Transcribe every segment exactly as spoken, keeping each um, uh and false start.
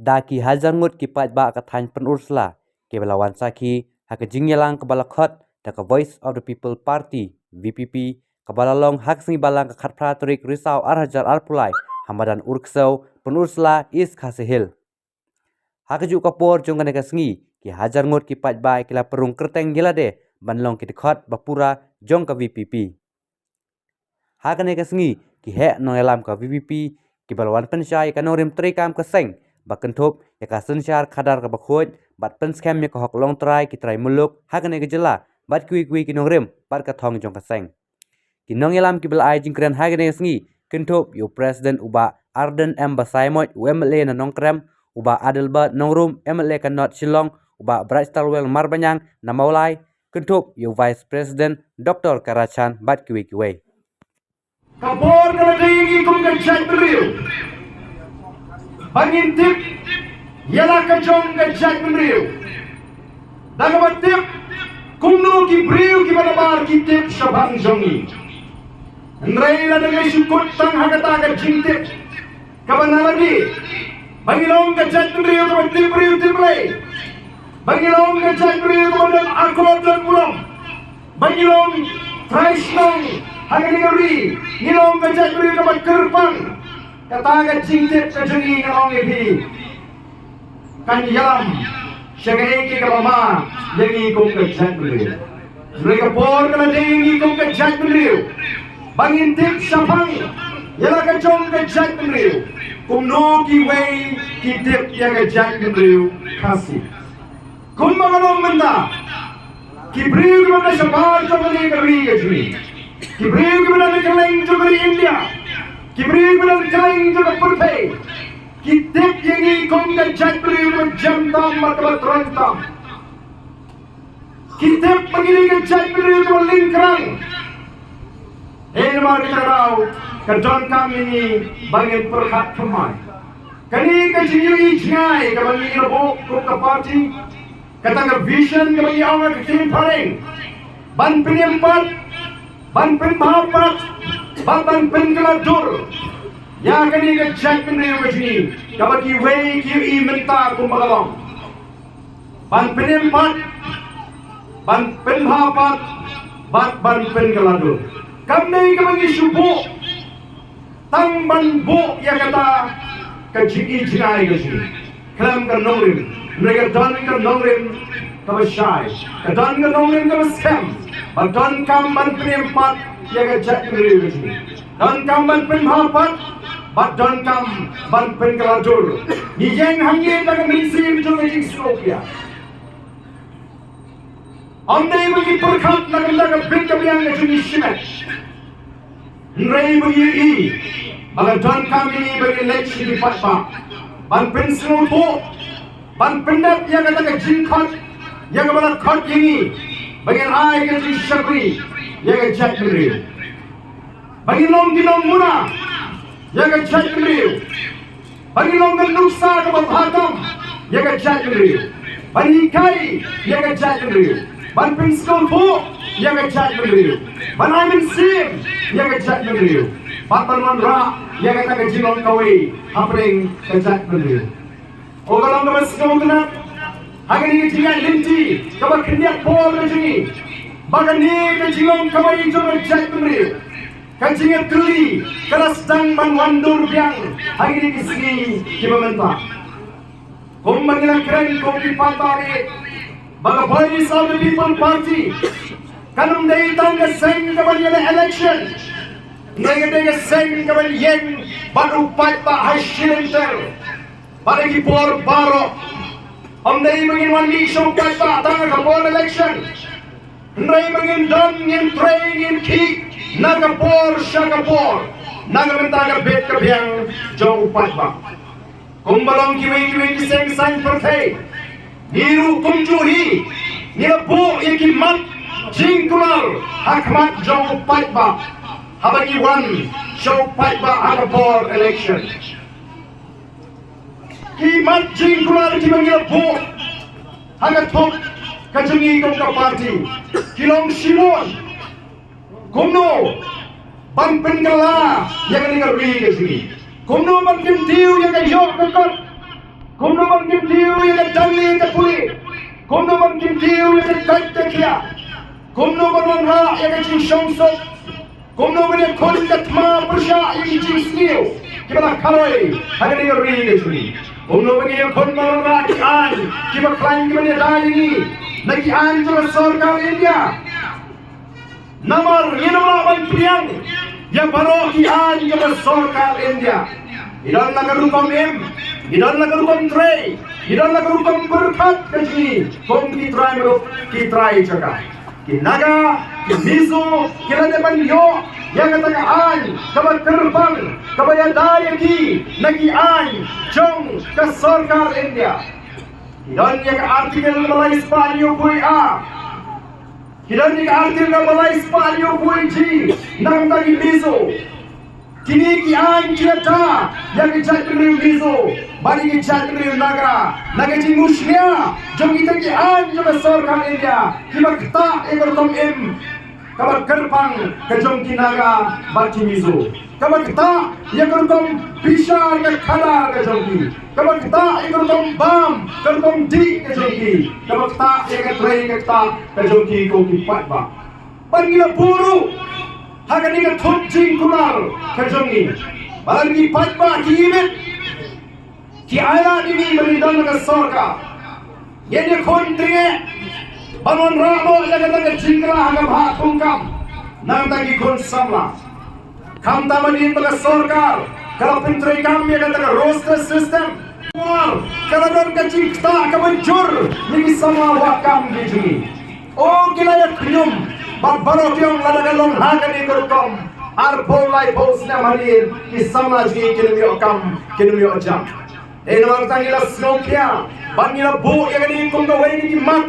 Da ki hajar ngut ki paidbah ka thaiñ Pynursla kiba la wan sakhi ha ka jingïalang kaba la khot da ka Voice of the People Party, V P P, kaba la long ha ka sngi Balang ka khatphra tarik Risaw ar hajar arphew lai ha madan Urksew, Pynursla, East Khasi Hills. Ha kajuh ka por jong kane ka sngi, ki hajar ngut ki paidbah ki la pynrung kyrteng ïa lade ban long ki dkhot ba pura jong ka V P P. Ha kane ka sngi, ki heh nongïalam ka V P P kiba la wan pynshai ïa ka nongrim treikam ka seng ba kynthup ïa ka synshar khadar kaba khuid bad pynskhem ïa ka hok longtrai ki trai muluk ha kane ka jylla bad kiwei kiwei ki nongrim bad ka thong jong ka seng. Ki nongïalam kiba la ai jingkren ha kane ka sngi kynthup ïa u President u Bah Ardent M Basaiawmoit, u M L A na Nongkrem, u Bah Adelbert Nongrum, M L A ka North Shillong, u Bah Brightstarwell Marbaniang na Mawlai, kynthup ïa u Vice President Doctor Karachan bad kiwei kiwei. Ka por ka la dei ïa ngi kum ka jaitbynriew ba ngin tip ïa la ka jong ka jaitbynriew da kaba tip kumno ki briew kiba nabar ki tip shaphang jong ngi. Hynrei lada ngi shu kut tang ha kata ka jingtip kaba na lade ba ngi long ka jaitbynriew kaba tip briew tip Blei, ba ngi long ka jaitbynriew kaba don akor don burom, ba ngi long trai shnong ha kane ka ri, ngi long ka jaitbynriew kaba kyrpang. Kata ka jingtip ka jong ngi, nga ong ïa phi, kan ïalam sha kaei kaei kaba ma ïa ngi kum ka jaitbynriew. Hynrei ka por ka la dei ïa ngi kum ka jaitbynriew ba ngin tip shaphang ïa la ka jong ka jaitbynriew kumno kiwei ki tip ïa ka jaitbynriew Khasi. Kumba ka long mynta, ki briew kiba na shabar jong kane ka ri ka jong ngi, ki briew kiba na kylleng jong ka ri India, ki briew kiba na kylleng jong ka pyrthei, ki tip ïa ngi kum ka jaitbynriew kaba jem tam bad kaba troiñ tam. Ki tip ba ngi dei ka jaitbynriew kaba lyngkrang. Hynrei namar kata ka daw ka donkam ïa ngi ba ngin pyrkhat thymmai. Kane ka jingïohi jngai kaba ngi la buh kum ka party, kata ka vision kaba ngi ong ha ka ktien phareng, ban pynim pat, ban pynbha pat bad ban pynkylla dur ïa kane ka jaitbynriew ka jong ngi kaba kiwei ki ïohi mynta kumba ka long. Ban pynim pat, ban pynbha pat bad ban pynkylla dur. Kam dei kaba ngi shu buh tang ban buh ïa kata ka jingïohi jngai ka jong ngi, khlem ka nongrim. Hynrei ka don ka nongrim kaba shai, ka don ka nongrim kaba skhem, ba donkam ban pynim pat ïa ka jaitbynriew ka jong ngi, donkam ban pynbha pat bad donkam ban pynkylla dur. Ngi ïeng hangne da ka mynsiem jong ka jingsngewkhia. Ym dei ba ngi pyrkhat na ka bynta ka bit ka biang ka jong ngi shimet, hynrei ba ngi ïohi ba ka donkam ïa ngi ba ngin leit sha ki paidbah ban pynsngewthuh, ban pyndep ïa kata ka jingkhot ïa kaba la khot ïa ngi ba ngin ai ka jingshakri ïa ka jaitbynriew, ba ngin long ki nongmuna ïa ka jaitbynriew, ba ngin long ka nuksa kaba bha tam ïa ka jaitbynriew, ban hikai ïa ka jaitbynriew, ban pynsngewthuh ïa ka jaitbynriew, ban ai mynsiem ïa ka jaitbynriew, bad ban wanrah ïa kata ka jinglong kawei hapdeng ka jaitbynriew. Ko ka long kaba sngewtynnat ha kane ka jingïaid lynti kaba khyndiat por ka jong ngi ba kane ka jinglong kawei jong ka jaitbynriew, ka jingïatylli ka la sdang ban wandur biang ha kine ki sngi kiba mynta. Kumba ngi la kren kum ki paidbah, ba ka Voice of the People Party kan ym dei tang ka seng kaban ïaleh election, hynrei ka dei ka seng kaban ïeng bad u paidbah ha shilynter bad ha ki por baroh. Ym dei ba ngin wan mih sha u paidbah tang ha ka por election, hynrei ba ngin don, ngin trei, ngin khih na ka por sha ka por na ka bynta ka bit ka biang jong u paidbah. Kumba long kiwei kiwei ki seng saiñ pyrthei, ngi ruh kumjuh hi ngi la buh ïa ki mat jingkular ha khmat jong u paidbah haba ngi wan sha u paidbah ha ka por election. Ki mat jingkular kiba ngi la buh ha ka thup ka jong ngi kum ka party ki long shibun. Kumno ban pynkylla ïa kane ka ri ka jong ngi? Kumno ban kyntiew ïa ka ïoh ka kot? Kumno ban kyntiew ïa ka dang ïa ka pule? Kumno ban kyntiew ïa ka kait ka khiah? Kumno ban wanrah ïa ka jingshongsuk? Kumno ban ïakhun ka thma pyrshah ïa ki jingsniew kiba la kharoi ha kane ka ri ka jong ngi? Kumno ban ïakhun ban wanrah ki aiñ kiba khlaiñ kiban ïada ïa ngi na ki aiñ jong ka sorkar India? Namar ngim lah ban pdiang ïa baroh ki aiñ jong ka sorkar India. Ngi don la ka rukom im, ngi don la ka rukom trei, ngi don la ka rukom pyrkhat ka jong ngi kum ki trai mluh, ki trai jaka. Ki Naga, ki Mizo, ki la dep ban ïoh ïa kata ka aiñ kaba kyrpang kaba ïada ïa ki na ki aiñ jong ka sorkar India. Ki don ïa ka Article kaba lai spah hynñiewphew A. Ki don ïa ka Article kaba lai spah hynñiewphew G na ka bynta ki Mizo. Kine ki aiñ ki ïada ïa ki jaitbynriew Mizo bad ïa ki jaitbynriew Naga na ka jingmushlia jong kita ki aiñ jong ka sorkar India kiba ktah ïa ka rukom im kaba kyrpang ka jong ki Naga bad ki Mizo, kaba ktah ïa ka rukom bishar ka khadar ka jong ki, kaba ktah ïa ka rukom bam ka rukom dih ka jong ki, kaba ktah ïa ka trei ka ktah ka jong ki ko ki paidbah. Bad ngi la buh ruh ha kane ka thup jingkular ka jong ngi ba lada ki paidbah ki imit, ki ailad ïa ngi ba ngi don ha ka sorkar, ngin ïakhun tyrngeh ban wanrah noh ïa kata ka jingkylla ha ka bhah thungkam na ka bynta ki khun samla. Khamtam hadien ba ka sorkar ka la pyntreikam ïa kata ka roster system, ka la don ka jingktah kaba jur ïa ki samla wad kam ki jong ngi. O ki la ïa khñium bad baroh ki ong lada ka long ha kane ka rukom, arphew laiphew snem hadien ki samla jong ngi kin ym ïoh kam, kin ym ïoh jam. Dei namar kata ngi la sngewkhia bad ngi la buh ïa kane kum kawei na ki mat.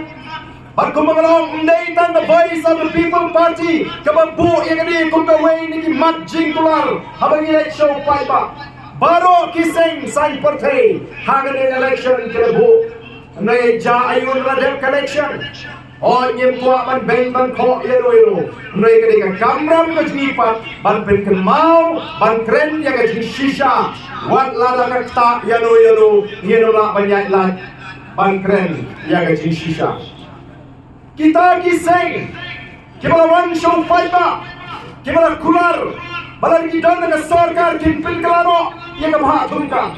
Bad kumba nga la ong, ym dei tang ka Voice of the People Party kaba buh ïa kane kum kawei na ki mat jingkular haba ngi leit sha u paidbah. Baroh ki seng saiñ pyrthei ha kane election ki la buh. Hynrei jia aiu la dep ka election? Hooid, ngim kwah ban beiñ ban khoh ïano ïano. Hynrei ka dei ka kamram ka jong ngi pat ban pynkynmaw, ban kren ïa ka jingshisha. Wat lada ka ktah ïano ïano, ngin ym lah ban ïaid lait ban kren ïa ka jingshisha. Kita ki seng kiba la wan sha u paidbah, kiba la kular ba lada ki don ha ka sorkar kin pynkylla noh ïa ka bhah thungkam.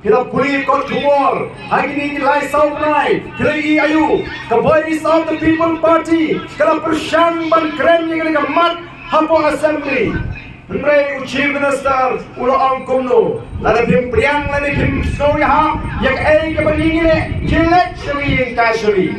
Phi la pule kot khubor ha kine ki lai saw bnai, phi la ïohi aiu? Ka Voice of the People Party ka la pyrshang ban kren ïa kane ka mat hapoh Assembly. Hynrei u Chief Minister u la ong kumno? Lada phim pdiang lane phim sngewbha ïa kaei kaba ngi ngi leh, khie leit sha ka ïing kashari.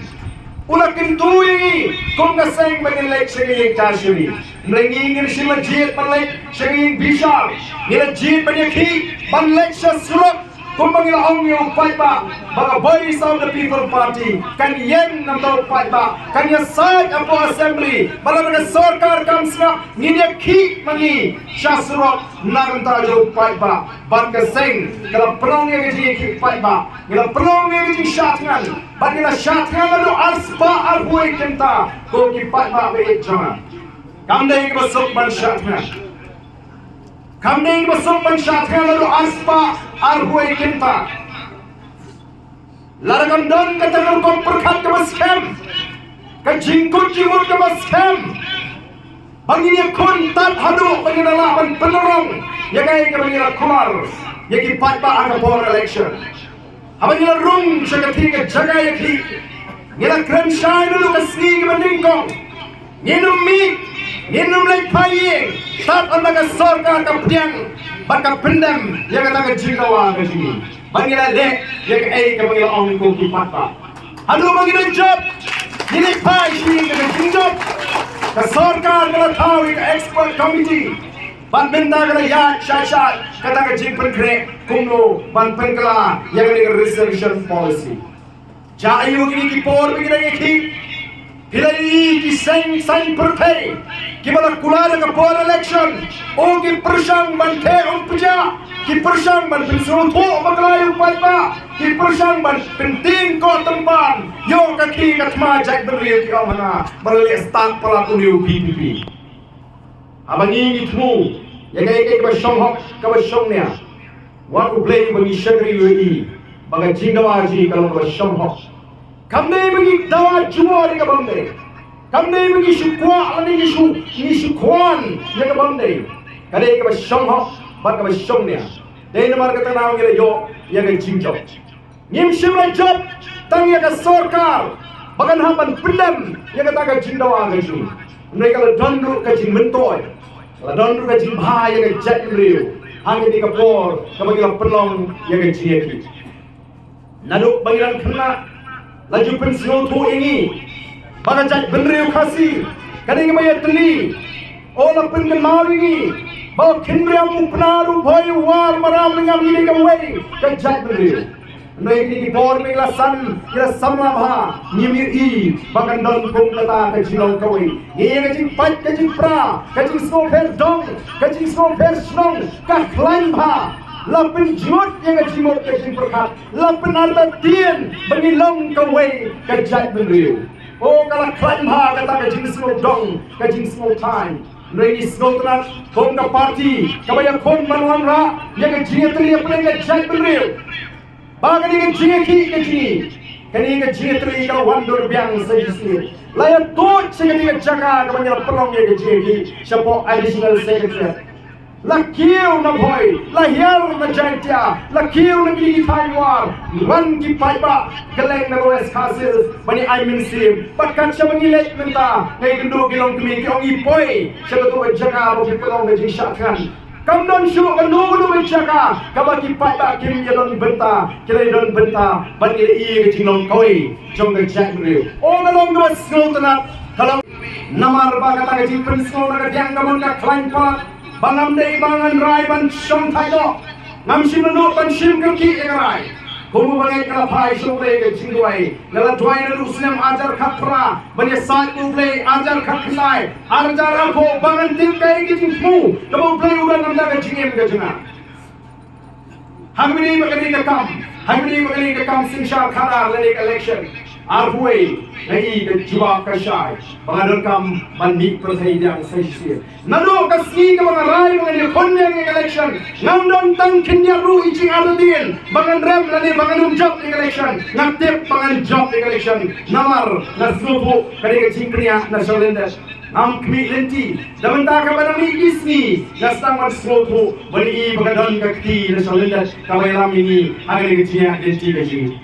U la kyntu ïa ngi kum ka seng ba ngin leit sha ka ïing kashari. Hynrei ngi ngin shim la jied ban leit sha ka ïing bishar. Ngi la jied ban ïakhih ban leit sha surok. Kumba ngi la ong ïa u paidbah ba ka Voice of the People Party kan ïeng na bynta u paidbah, kan ïasaid hapoh Assembly. Ba lada ka sorkar kam sngap, ngin ïakhih ma ngi sha surok na ka bynta jong u paidbah. Bad ka seng ka la pynlong ïa ka jingïakhih paidbah, ngi la pynlong ïa ka jingshah thngan. Bad ngi la shah thngan naduh arspah arphew wei kynta, ko ki paidbah ba ïeit jong nga. Kam dei kaba suk ban shah thngan. Kam dei kaba suk ban shah thngan naduh arspah arphew wei kynta. Lada kam don kata ka rukom pyrkhat kaba skhem, ka jingkut jingmut kaba skhem, ba ngin ïakhun tad haduh ba ngin lah ban pynrung ïa kaei kaba ngi la kular ïa ki paidbah ha ka por election. Haba ngi la rung sha kata ka jaka ïakhih, ngi la kren shai naduh ka sngi kaba nyngkong. Ngin ym mih, ngin ym leit phai ïing tad ynda ka sorkar ka pdiang bad ka pyndem ïa kata ka jingdawa ka jong ngi. Ba ngi la leh ïa kaei kaba ngi la ong ko ki paidbah. Haduh ba ngi la jop, ngi leit phai sha ka jingjop. Ka sorkar ka la thaw ïa ka expert committee. Bad mynta ka la ïaid shai shai kata ka jingpynkhreh kumno ban pynkylla ïa kane ka reservation policy. Jia aiu kine ki por ba ngi dang ïakhih? Phi la ïohi ki seng saiñ pyrthei kiba la kular ha ka por election, o ki pyrshang ban theh umpjah, ki pyrshang ban pynsngewthuh bakla ïa u paidbah, ki pyrshang ban pyntieng koh tympan ïa ka khih ka thma jaitbynriew, ki ong hana ba la leh stad palat une u V P P. Haba ngi ngi thmu ïa kaei kaei kaba shong hok kaba shong nia, wat U Blei ba ngi shakri ïa i. Ba ka jingdawa jong ngi ka long kaba shong hok. Kam dei ba ngi dawa jubor ïa ka bym dei. Kam dei ba ngi shu kwah lane ngi shu, ngi shu kwah ïa ka bym dei. Ka dei kaba shong hok bad kaba shong nia. Dei namar kata ngi la ïoh ïa ka jingjop. Ngim shym la jop tang ïa ka sorkar ba kan hap ban pyndem ïa kata ka jingdawa ka jong ngi. Hynrei ka la don ruh ka jingmyntoi, ka la don ruh ka jingbha ïa ka jaitbynriew ha kane ka por kaba ngi la pynlong ïa ka jingïakhih. Naduh ba ngi dang khynnah la ju pynsngewthuh ïa ngi ba ka jaitbynriew Khasi ka dei kaba ïatylli. O, la pynkynmaw ïa ngi ba u Khynriam, u Pnar, u Bhoi, u War, u Maram, u Lyngngam, ngi dei kawei ka jaitbynriew. Hynrei kine ki por ba ngi la san, ngi la samla bha, ngim ïohi ba kan don kum kata ka jinglong kawei. Ngi ïa ka jingpait, ka jingpra, ka jingsngewpher dong, ka jingsngewpher shnong ka khlaiñ bha. La pynjngut ïa ka jingmut ka jingpyrkhat, la pynartatien ba ngi long kawei ka jaitbynriew. O, ka la khlaiñ bha kata ka jingsngew dong, ka jingsngew thaiñ. Hynrei ngi sngewtynnat kum ka party kaba ïakhun ban wanrah ïa ka jingïatylli hapdeng ka jaitbynriew. Ba kane ka jingïakhih ka jong ngi, kane ka jingïatylli ka wan dur biang sa shisien. La ïatuid sha kane ka jaka kaba ngi la pynlong ïa ka jingïakhih, shapoh Additional Secretariat. La kiew na Bhoi, la hiar na Jaintia, la kiew na kine ki thaiñ War. Wan ki paidbah kylleng na West Khasi Hills ban ïa ai mynsiem. Bad kat shaba ngi leit mynta, nga ïakynduh ki longkmie, ki ong, ngi poi sha katu ka jaka ba phi pynlong ka jingshah thngan. Kam don shuh kano kano ka jaka kaba ki paidbah kim ïa don bynta, ki la ïa don bynta bad ki la ïohi ïa ka jinglong kawei jong ka jaitbynriew. O, ka long kaba sngewtynnat, ka long namar ba kata ka jingpynsngew na ka diang ka mon ka khlaiñ palat, ba ngam dei ba ngan rai ban shong thait noh. Ngam shym la nud ban shim kyrkieh ïa ka rai. Kumba nga ngeit ka la phai sha U Blei ka jingduwai. Nga la duwai naduh u snem ar hajar khatphra ban ïasaid bad U Blei, ar hajar khatkhyndai, ar hajar arphew, ba ngan tip kaei ka jingthmu kaba U Blei u don na ka jingim ka jong nga. Hangne ba kane ka kam, hangne ba kane ka kam synshar khadar lane ka election, arphew wei, nga i ka jubab ka shai ba nga donkam ban mih pyrthei biang sa shisien. Naduh ka sngi kaba nga rai ba ngan ïakhun ïa ka election, ngam don tang khyndiat ruh i jingartatien ba ngan rem lane ba ngan ym jop ïa ka election. Nga tip ba ngan jop ïa ka election namar nga sngewthuh ka dei ka jingpynïaid na sha lyndet. Ngam khmih lynti. Da mynta kaba dang mih ki sngi nga sdang ban sngewthuh ban i ba ka don ka kti na sha lyndet kaba ïalam ïa ngi ha kane ka jingïaid lynti ka jong ngi.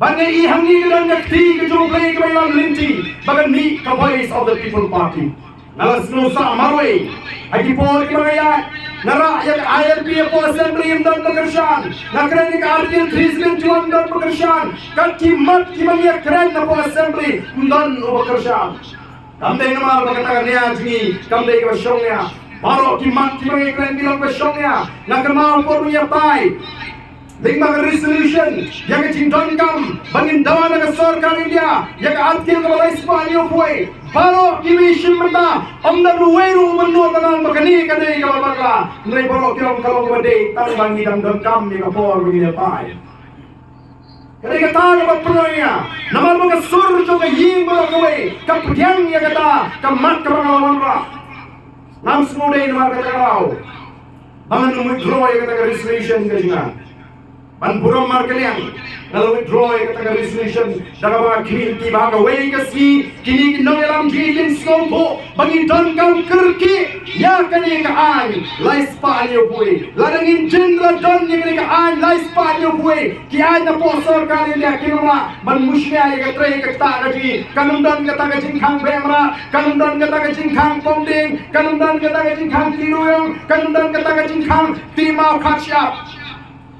Bad nga i hangne ka don ka kti ka jong U Blei kaba ïalam lynti ba kan mih ka Voice of the People Party. Nga la sngewsih marwei ha ki por kiba nga ïaid. Nga rah ïa ka I L P hapoh Assembly, ym don ba kyrshan. Nga kren ïa ka Article three seventy-one, ym don ba kyrshan. Kat ki mat kiba nga ïakren hapoh Assembly, ym don uba kyrshan. Kam dei namar ba kata ka nia jong ngi kam dei kaba shong nia. Baroh ki mat kiba nga ïakren ki long ba shong nia. Nga kynmaw por ba nga ïatai lyngba ka resolution ïa ka jingdonkam ba ngin dawa na ka sorkar India ïa ka Article kaba laispah hynñiewphew. Baroh kiba shim bynta, ym don uwei ruh uba nud ban ong ba kane ka dei kaba bakla. Hynrei baroh ki ong ka long kaba dei tang ba ngi dang donkam ïa ka por ba ngin ïatai. Ka dei kata kaba pynlong ïa nga namar ba ka sur jong ka ïing baroh kawei ka pdiang ïa kata ka mat kaba nga la wanrah. Ngam sngewdei namar kata ka daw ba ngan withdraw ïa kata ka resolution ka jong nga. Ban burom markylliang, nga la withdraw ïa kata ka resolution da kaba nga khmih lynti ba ha kawei ka sngi kine ki nongïalam jong ngi kin sngewthuh ba ngi donkam kyrkieh ïa kane ka aiñ laispah hynñiewphew. Lada ngim jin la don ïa kane ka aiñ laispah hynñiewphew, ki aiñ na pdeng sorkar India kim lah ban mushnia ïa ka trei ka ktah ka jong ngi. Kan ym don kata ka jingkhang beh mrad, kan ym don kata ka jingkhang pom dieng, kan ym don kata ka jingkhang kti ruyong, kan ym don kata ka jingkhang kti maw khat shyiap.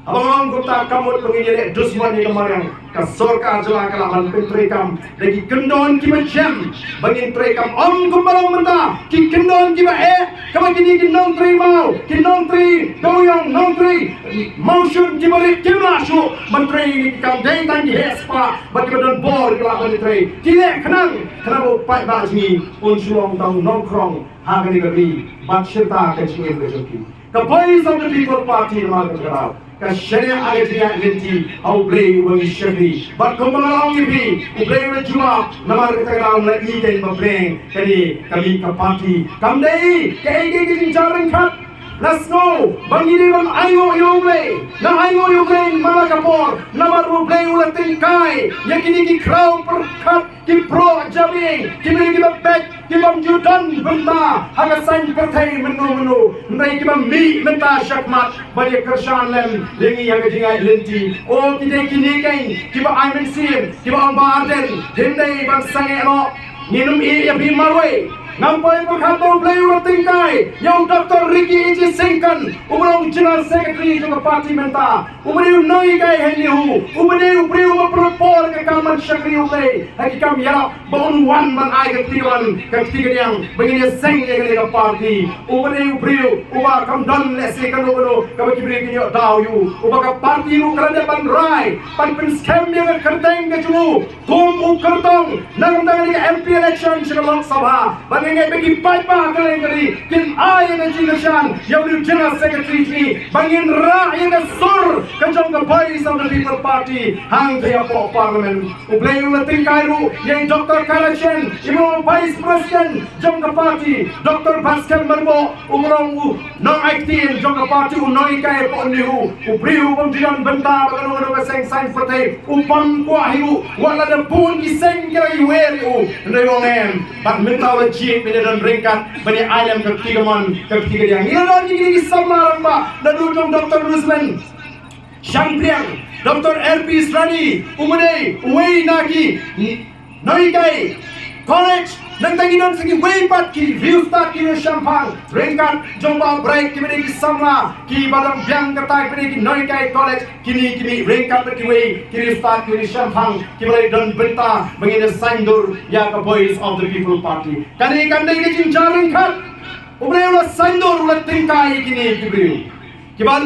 Haba nga ong kumta ka mut ba ngin ïaleh dusmon ïa ka mariang. Ka sorkar jylla ka lah ban pyntreikam da ki kyndon kiba jem ba ngin treikam, ym kumba long mynta ki kyndon kiba eh, kaba kine ki nongtrei maw, ki nongtrei dewiong, nongtrei mawshun kiba rit kim lah shuh ban trei ïa ki kam, dei tang ki heh spah bad kiba don bor ki lah ban trei. Ki leh khnang khnang ba u paidbah jong ngi un shu long tang u nongkhrong ha kane ka ri bad shirta ka jingim ka jong ki. Ka Voice of the People Party namar kata ka daw ka shaniah ha ka jingïaid lynti ha U Blei uba ngi shakri. Bad kumba nga la ong ïa phi, U Blei u la jubab namar kata ka daw nga la i kein ba pdeng kane ka mih ka party. Kam dei kaei kaei ka jingjar ryngkat. Nga sngew ba ngi dei ban ainguh ïa U Blei. Nga ainguh ïa U Blei man la ka por, namar U Blei u la tyngkai ïa kine ki khraw pyrkhat, ki proh jabieng, ki briew kiba beit, ki bym ju don bynta ha ka saiñ pyrthei mynno mynno, hynrei kiba mih mynta shakhmat ban ïa kyrshan lem ïa ngi ha ka jingïaid lynti. O, ki dei kine keiñ kiba ai mynsiem, kiba ong ba Ardent, hynrei ban sangeh noh. Ngin ym ïeh ïa phi marwei. Ngam poi pyrkhat ba U Blei u la tyngkai ïa u Doctor Ricky A J Syngkon, uba long General Secretary jong ka party mynta, uba dei u nonghikai ha NEHU, uba dei u briew uba pynlong por ka kam ban shakri U Blei ha ki kam ïarap, ba un wan ban ai ka kti ka ban, ka kti ka diang ba ngin ïaseng ïa kane ka party. Uba dei u briew uba kam don lehse kano kano kaba ki briew kin ïoh daw ïa u, uba ka party ruh ka la dep ban rai ban pynskhem ïa ka kyrteng ka jong u kum u kyrtong na ka bynta kane ka M P election sha ka Lok Sabha, ba nga ngeit ba ki paidbah kylleng kali kin ai ïa ka jingkyrshan ïa u General Secretary jong ngi, ba ngin rah ïa ka sur ka jong ka Voice of the People Party hangtei hapoh Parliament. U Blei u la tyngkai ruh ïa i Doctor Karachen, i ba long Vice President jong ka party, Doctor Batskhem Myrboh, u ba long u nongai ktien jong ka party, u nonghikai hapoh NEHU, u briew u bym ju don bynta bad kano kano ka seng saiñ pyrthei, u bym kwah hi ruh, wat la da bun ki seng ki la ïawer ïa u, hynrei u ong em, bad mynta u la jied ban ïadon ryngkat ban ïa ai lem ka kti kamon ka kti kadiang. Ngi la don ïa kine ki samla rangbah, naduh jong Doctor Rosemond Shangpliang, Doctor R P Srani, u ba dei uwei na ki nonghikai college, nangta ngi don sa kiwei pat ki riewstad ki riewshemphang ryngkat jong Bah Bright, kiba dei ki samla kiba dang biang kata, kiba dei ki nonghikai college, kine ki mih ryngkat bad kiwei ki riewstad ki riewshemphang kiba la don bynta ba ngin ïa saiñdur ïa ka Voice of the People Party. Kane kan dei ka jingjia ryngkat. U Blei u la saiñdur, u la tyngkai ïa kine ki briew kiba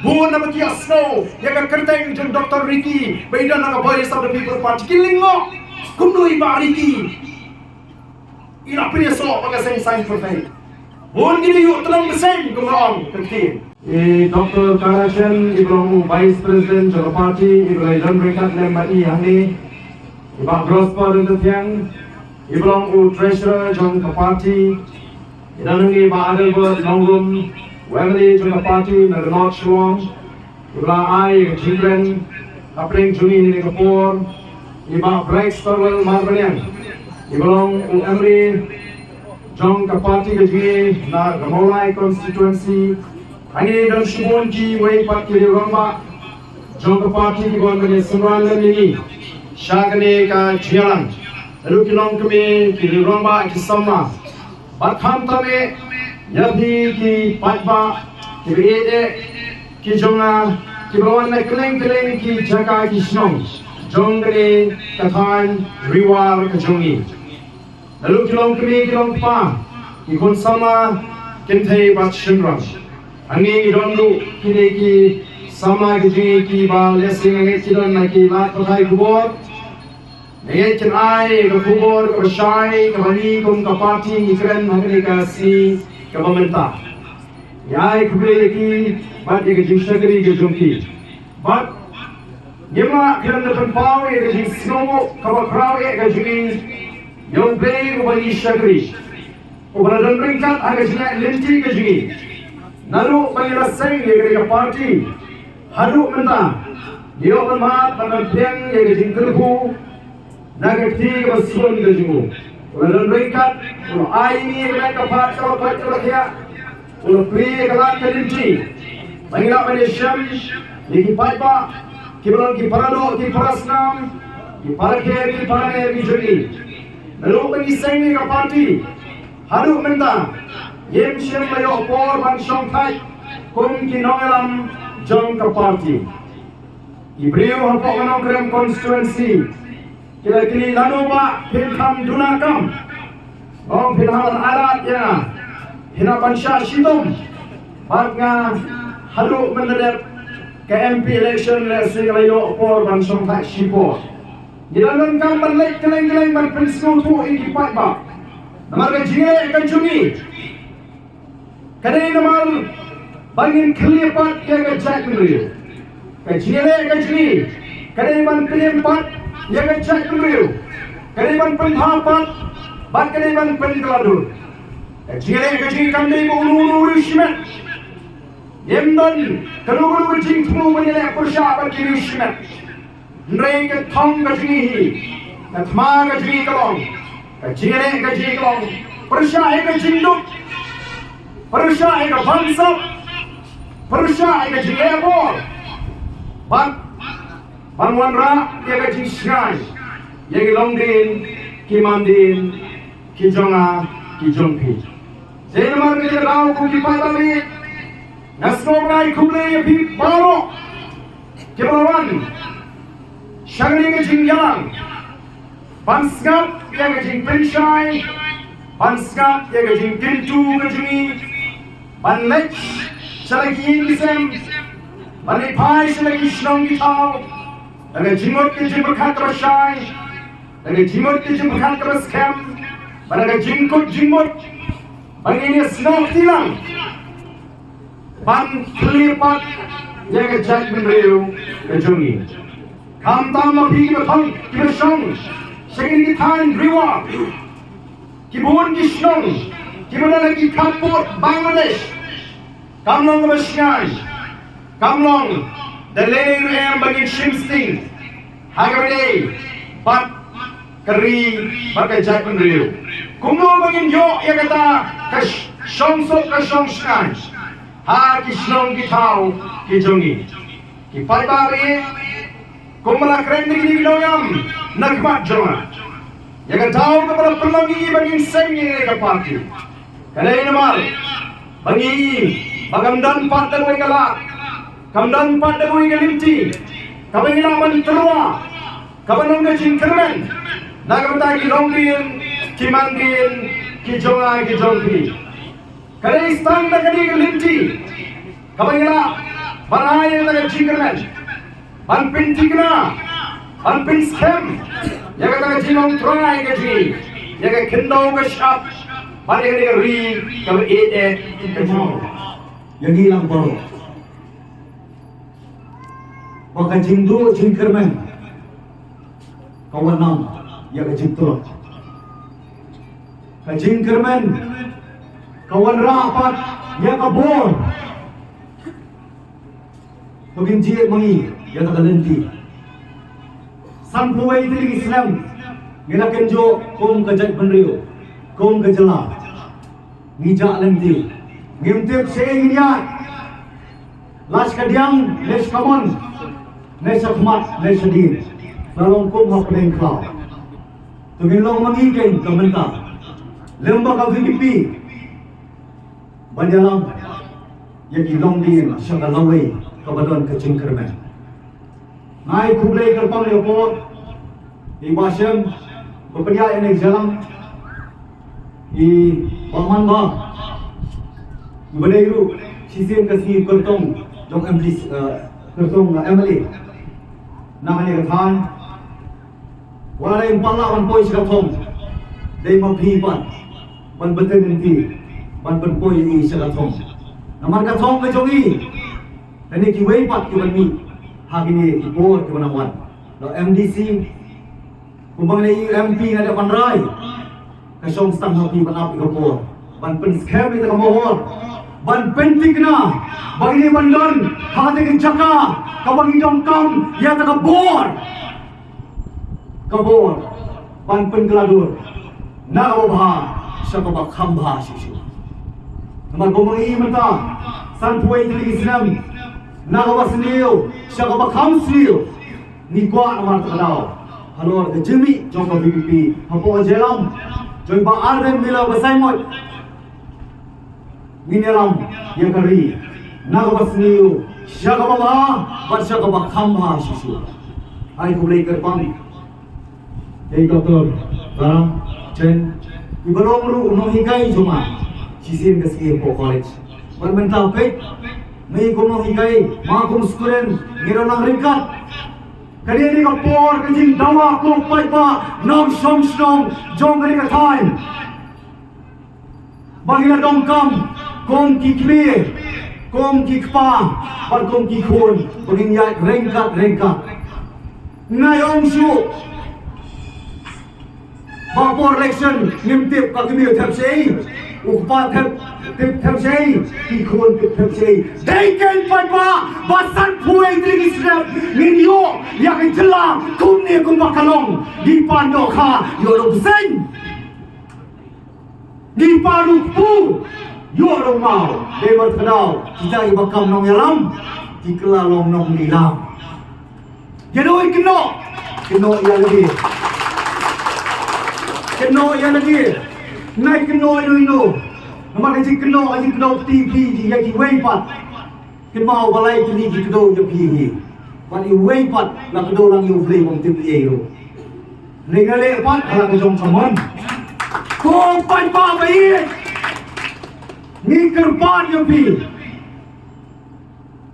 bun na ba ki ïohsngew ïa ka kyrteng jong Doctor Ricky ba i don ha ka Voice of the People Party, ki lyngngoh, kumno i Bah Ricky i la pynïasoh bad ka seng saiñ pyrthei. Bun ki dei ïoh tnong bseiñ, kumno ong ka ktien. I Doctor Karachen, i ba long u Vice President jong ka party, i ba la ïadon ryngkat lem bad i hangne. I Bah Prosper Ryntathiang, i ba long u Treasurer jong ka party. I don hangne i Bah Adelbert Nongrum, u M L A jong ka party na ka North Shillong, i ba la ai ka jingkren hapdeng jong ngi ha kane ka por. I Bah Bright Storwell Marbaniang, i ba long u M L A jong ka party ka jong ngi na ka Mawlai constituency. Hangne don shibun kiwei pat ki rangbah jong ka party kiba wan ban ïasynran lem ïa ngi sha kane ka jingïalang. Naduh ki longkmie, ki rangbah, ki samla, bad khamtam eh ïa phi ki paidbah kiba ïeit eh ki jong nga, kiba wan na kylleng kylleng ki jaka ki shnong jong kane ka thaiñ Ri War ka jong ngi. Naduh ki longkmie, ki longkpa, ki khun samla, kynthei bad shynrang. Hangne ngi don ruh kine ki samla ki jong ngi kiba lehse nga ngeit ki don na ki lad pathai khubor. Nga ngeit kin ai ka khubor kaba shai kaba ngi kum ka party ngi kren ha kane ka sngi kaba mynta. Ngi ai khublei ïa ki bad ïa ka jingshakri ka jong ki. Bad ngim lah khlem da pynpaw ïa ka jingsngewnguh kaba khraw eh ka jong ngi ïa U Blei uba ngi shakri, uba la don ryngkat ha ka jingïaid lynti ka jong ngi. Naduh ba ngi la seng ïa kane ka party haduh mynta, ngi ïoh ban mad bad ban pdiang ïa ka jingkyrkhu na ka kti kaba sbun ka jong u. U la don ryngkat, u la ai ïa ngi ka met ka phad kaba koit kaba khiah, u la plie ïa ka lad ka lynti ba ngi lah ban ïashem ïa ki paidbah kiba long ki paradoh ki parasnam, ki parakher ki paramer ki jong ngi. Naduh ba ngi seng ïa ka party haduh mynta, ngim shym la ïoh por ban shongthait kum ki nongïalam jong ka party. Ki briew hapoh ka Nongkrem constituency ki la kylli, lano bah phin kham duna kam? Ong, phin hap ban ailad ïa nga, phin hap ban shah shitom bad nga haduh mynta dep ka M P election, lehse nga la ïoh por ban shongthait shipor. Ngi la donkam ban leit kylleng kylleng ban pynsngewthuh ïa ki paidbah. Namar ka jingïaleh ka jong ngi ka dei namar ba ngin khlieh pat ïa ka jaitbynriew. Ka jingïaleh ka jong ngi ka dei ban pynïeng pat ïa ka jaitbynriew. Ka dei ban pynbha pat bad ka dei ban pynkylla dur. Ka jingïaleh ka jong ngi kam dei ba uno uno u riewshimet. Ym don kano kano ka jingthmu ban ïaleh pyrshah bad ki riewshimet. Hynrei ka thong ka jong ngi hi, ka thma ka jong ngi ka long, ka jingïaleh ka jong ngi ka long pyrshah ïa ka jingduk, pyrshah ïa ka bamsap, pyrshah ïa ka jingleh bor, bad ban wanrah ïa ka jingshngaiñ ïa ki longdien ki mandien ki jong nga ki jong phi. Te namar kata ka daw, ko ki paidbah, nga sngewbha ban ai khublei ïa phi baroh kiba la wan sha kane ka jingïalang ban sngap ïa ka jingpynshai, ban sngap ïa ka jingkyntu ka jong ngi, ban leit sha la ki ïing ki sem, ban leit phai sha la ki shnong ki thaw da ka jingmut ka jingpyrkhat kaba shai, da ka jingmut ka jingpyrkhat kaba skhem, bad da ka jingkut jingmut ba ngin ïa snoh kti lang ban plie pat ïa ka jaitbynriew ka jong ngi. Khamtam ma phi kiba thong kiba shong sha kine ki thaiñ Ri War, ki bun ki shnong kiba don ha ki khappud Bangladesh, kam long kaba shngaiñ, kam long da lei lei ruh em ba ngin shim sting ha kaba ïadei bad ka ri bad ka jaitbynriew. Kumno ba ngin ïoh ïa kata ka sh- shong suk ka shong shngaiñ ha ki shnong ki thaw ki jong ngi. Ki paidbah, kumba la kren da kine ki nongïalam na khmat jong nga, ïa ka daw kaba la pynlong ïa ngi ba ngin seng ïa ka party, ka dei namar ba ngi i ba kam don pat da kawei ka lad, kam don pat da kawei ka lynti kaba ngi lah ban tyrwa kaba long ka jingkyrmen na ka bynta ki longdien ki mandien ki jong nga ki jong phi. Ka dei tang da kane ka lynti kaba ngi lah ban ai ïa ka jingkyrmen, ban pynthikna, ban pynskhem ïa kata ka jinglong trai ka jong ngi, ïa ka khyndew ka shyiap bad ïa kane ka ri kaba ïeit eh ka jong ngi. Ïa ngi lang baroh ba ka jingduh jingkyrmen ka wan nam ïa ka jingtlot. Ka jingkyrmen ka wanrah pat ïa ka bor. To ngin jied ma ngi ïa ka lynti. Sanphew wei tylli ki snem ngi la kynjoh kum ka jaitbynriew, kum ka jylla. Ngi jah lynti, ngim tip shaei ngin ïaid, la sha kadiang ne sha kamon, ne sha khmat ne sha dien. La long kum ha pdeng khlaw. To ngin long ma ngi keiñ ka mynta, lem bad ka VPP ban ïalam ïa ki longdien sha ka lawei kaba don ka jingkyrmen. Nga ai khublei kyrpang ïa ka por, i Bah Shem ba pynïaid ïa kane ka jingïalang, i Bah Manbha, iba dei ruh shisien ka sngi kyrtong jong MDC, eh, kyrtong, eh, MLA na kane ka thaiñ. Wat la dei ym pat lah ban poi sha ka thong, dei ma phi pat ban bteng lynti ban pynpoi ïa i sha ka thong. Namar ka thong ka jong i, lane kiwei pat kiban mih ha kine ki por kiban nang wan. La MDC, kumba nga i MP nga dei ban rai, ka shong tang ha phi ban ap ïa ka por, ban pynskhem ïa ka mahor, ban pynthikna ba ngi ban don ha kata ka jaka kaba ngi donkam ïa kata ka bor. Ka bor ban pynkylla dur na kaba bha sha kaba kham bha shisha. Namar kumba ngi i mynta, sanphew wei tylli ki snem, na kaba sniew sha kaba kham sniew, ngi kwah namar kata ka daw halor ka jingmih jong ka VPP hapoh ka jingïalam jong i Bah Ardent Miller Basaiawmoit. Ngin ïalam ïa ka ri na kaba sniew sha kaba bha bad sha kaba kham bha shisha. Ai khublei kyrpang ïa i Doctor Ram Chen, iba long ruh u nonghikai jong nga shisien ka sngi hapoh college. Bad mynta peit, me kum nonghikai, ma kum student, ngi dang nang ryngkat. Kane ka dei ka por ka jingdawa, ko paidbah nongshong shnong jong kane ka thaiñ. Ba ngi la donkam kum ki kmie, kum ki kpa bad kum ki khun, ba ngin ïaid ryngkat ryngkat. Nga ong shuh ba por election ngim tip ka kmie thep shaei, u kpa thep Tip thep shei, ki khun tip thep shei. Dei kein paidbah ba san phew tylli ki snem ngin ïoh ïa ka jylla kumne kumba ka long. Ngi pan dohkha ïoh ruh bseiñ. Ngi pan ruh kpu ïoh ruh maw. Dei ba ka daw kita kiba kam nongïalam ki kylla long nonglilam. Ïa no i kynnoh? Kynnoh ïa lade. Kynnoh ïa lade. Nai kynnoh ïa no ïa no. Namar ka jingkynnoh, ka jingkynnoh kti phi ïa kiwei pat. Kynmaw ba lai tylli ki kdew ïa phi hi. Bad iwei pat la kdew lang ïa U Blei bym tip ei ruh. Lei nga leh pat ha la ka jong ka mon. Ko paidbah ba ïeit. Ngi kyrpad ïa phi.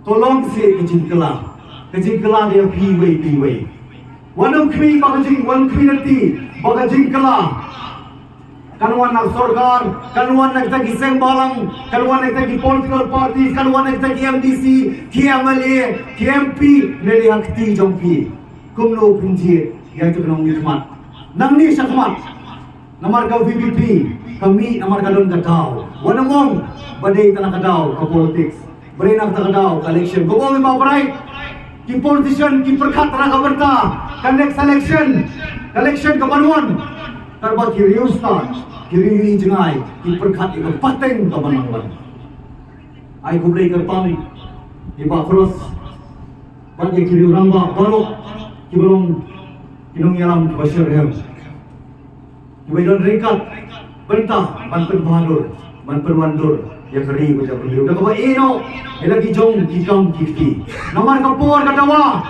To long seh ka jingkylla. Ka jingkylla ïa phi wei phi wei. Wat nym khmih ba ka jing, wat nym khmih lynti ba ka jingkylla. Kan wan na sorkar, kan wan na kita ki seng balang, kan wan na kita ki political parties, kan wan na kita ki M D C, ki M L A, ki M P, ne lei ha kti jong phi. Kumno phin jied ïa kito ki nongmihkhmat. Nangne shakhmat. Namar ka V P P ka mih namar ka don ka daw. Wat nym ong ba dei tang na ka daw ka politics. Ba dei na kata ka daw ka election. Kumba ong i Bah Bright, ki politician ki pyrkhat tang na ka bynta ka next election. Ka election ka ban wan. Katba ki riewstad, ki riew ïing jngai, ki pyrkhat ïa ka pateng ka ban nang wan. Ai khublei kyrpang ïa i Bah Cross bad ïa ki riew rangbah baroh kiba long ki nongïalam kiba shitrhem. Kiba don ryngkat bynta ban pynbhadur, ban pynwandur ïa ka ri bad ïa ka jaitbynriew da kaba ïehnoh ïa la ki jong ki kam ki kti. Namar ka por ka dawa.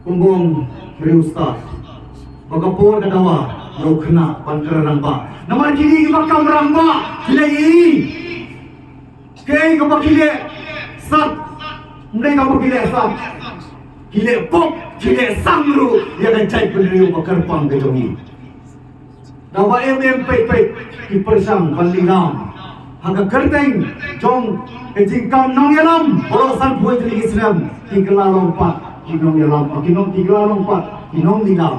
Kumba ong ki riewstad ba ka por ka dawa ïa u khynnah ban kren rangbah. Namar kine kiba kam rangbah ki la ïohi. Kaei kaba ki leh sat, ym dei kaba ki leh sat, ki leh pop, ki leh sang ruh ïa ka jaitbynriew ba kyrpang ka jong ngi. Da ba em em peit peit ki pyrshang ban lilam ha ka kyrteng jong ka jingkam nongïalam baroh san phew tylli ki snem, ki kylla long pat ki nongïalam, ki nong, ki kylla long pat ki nonglilam.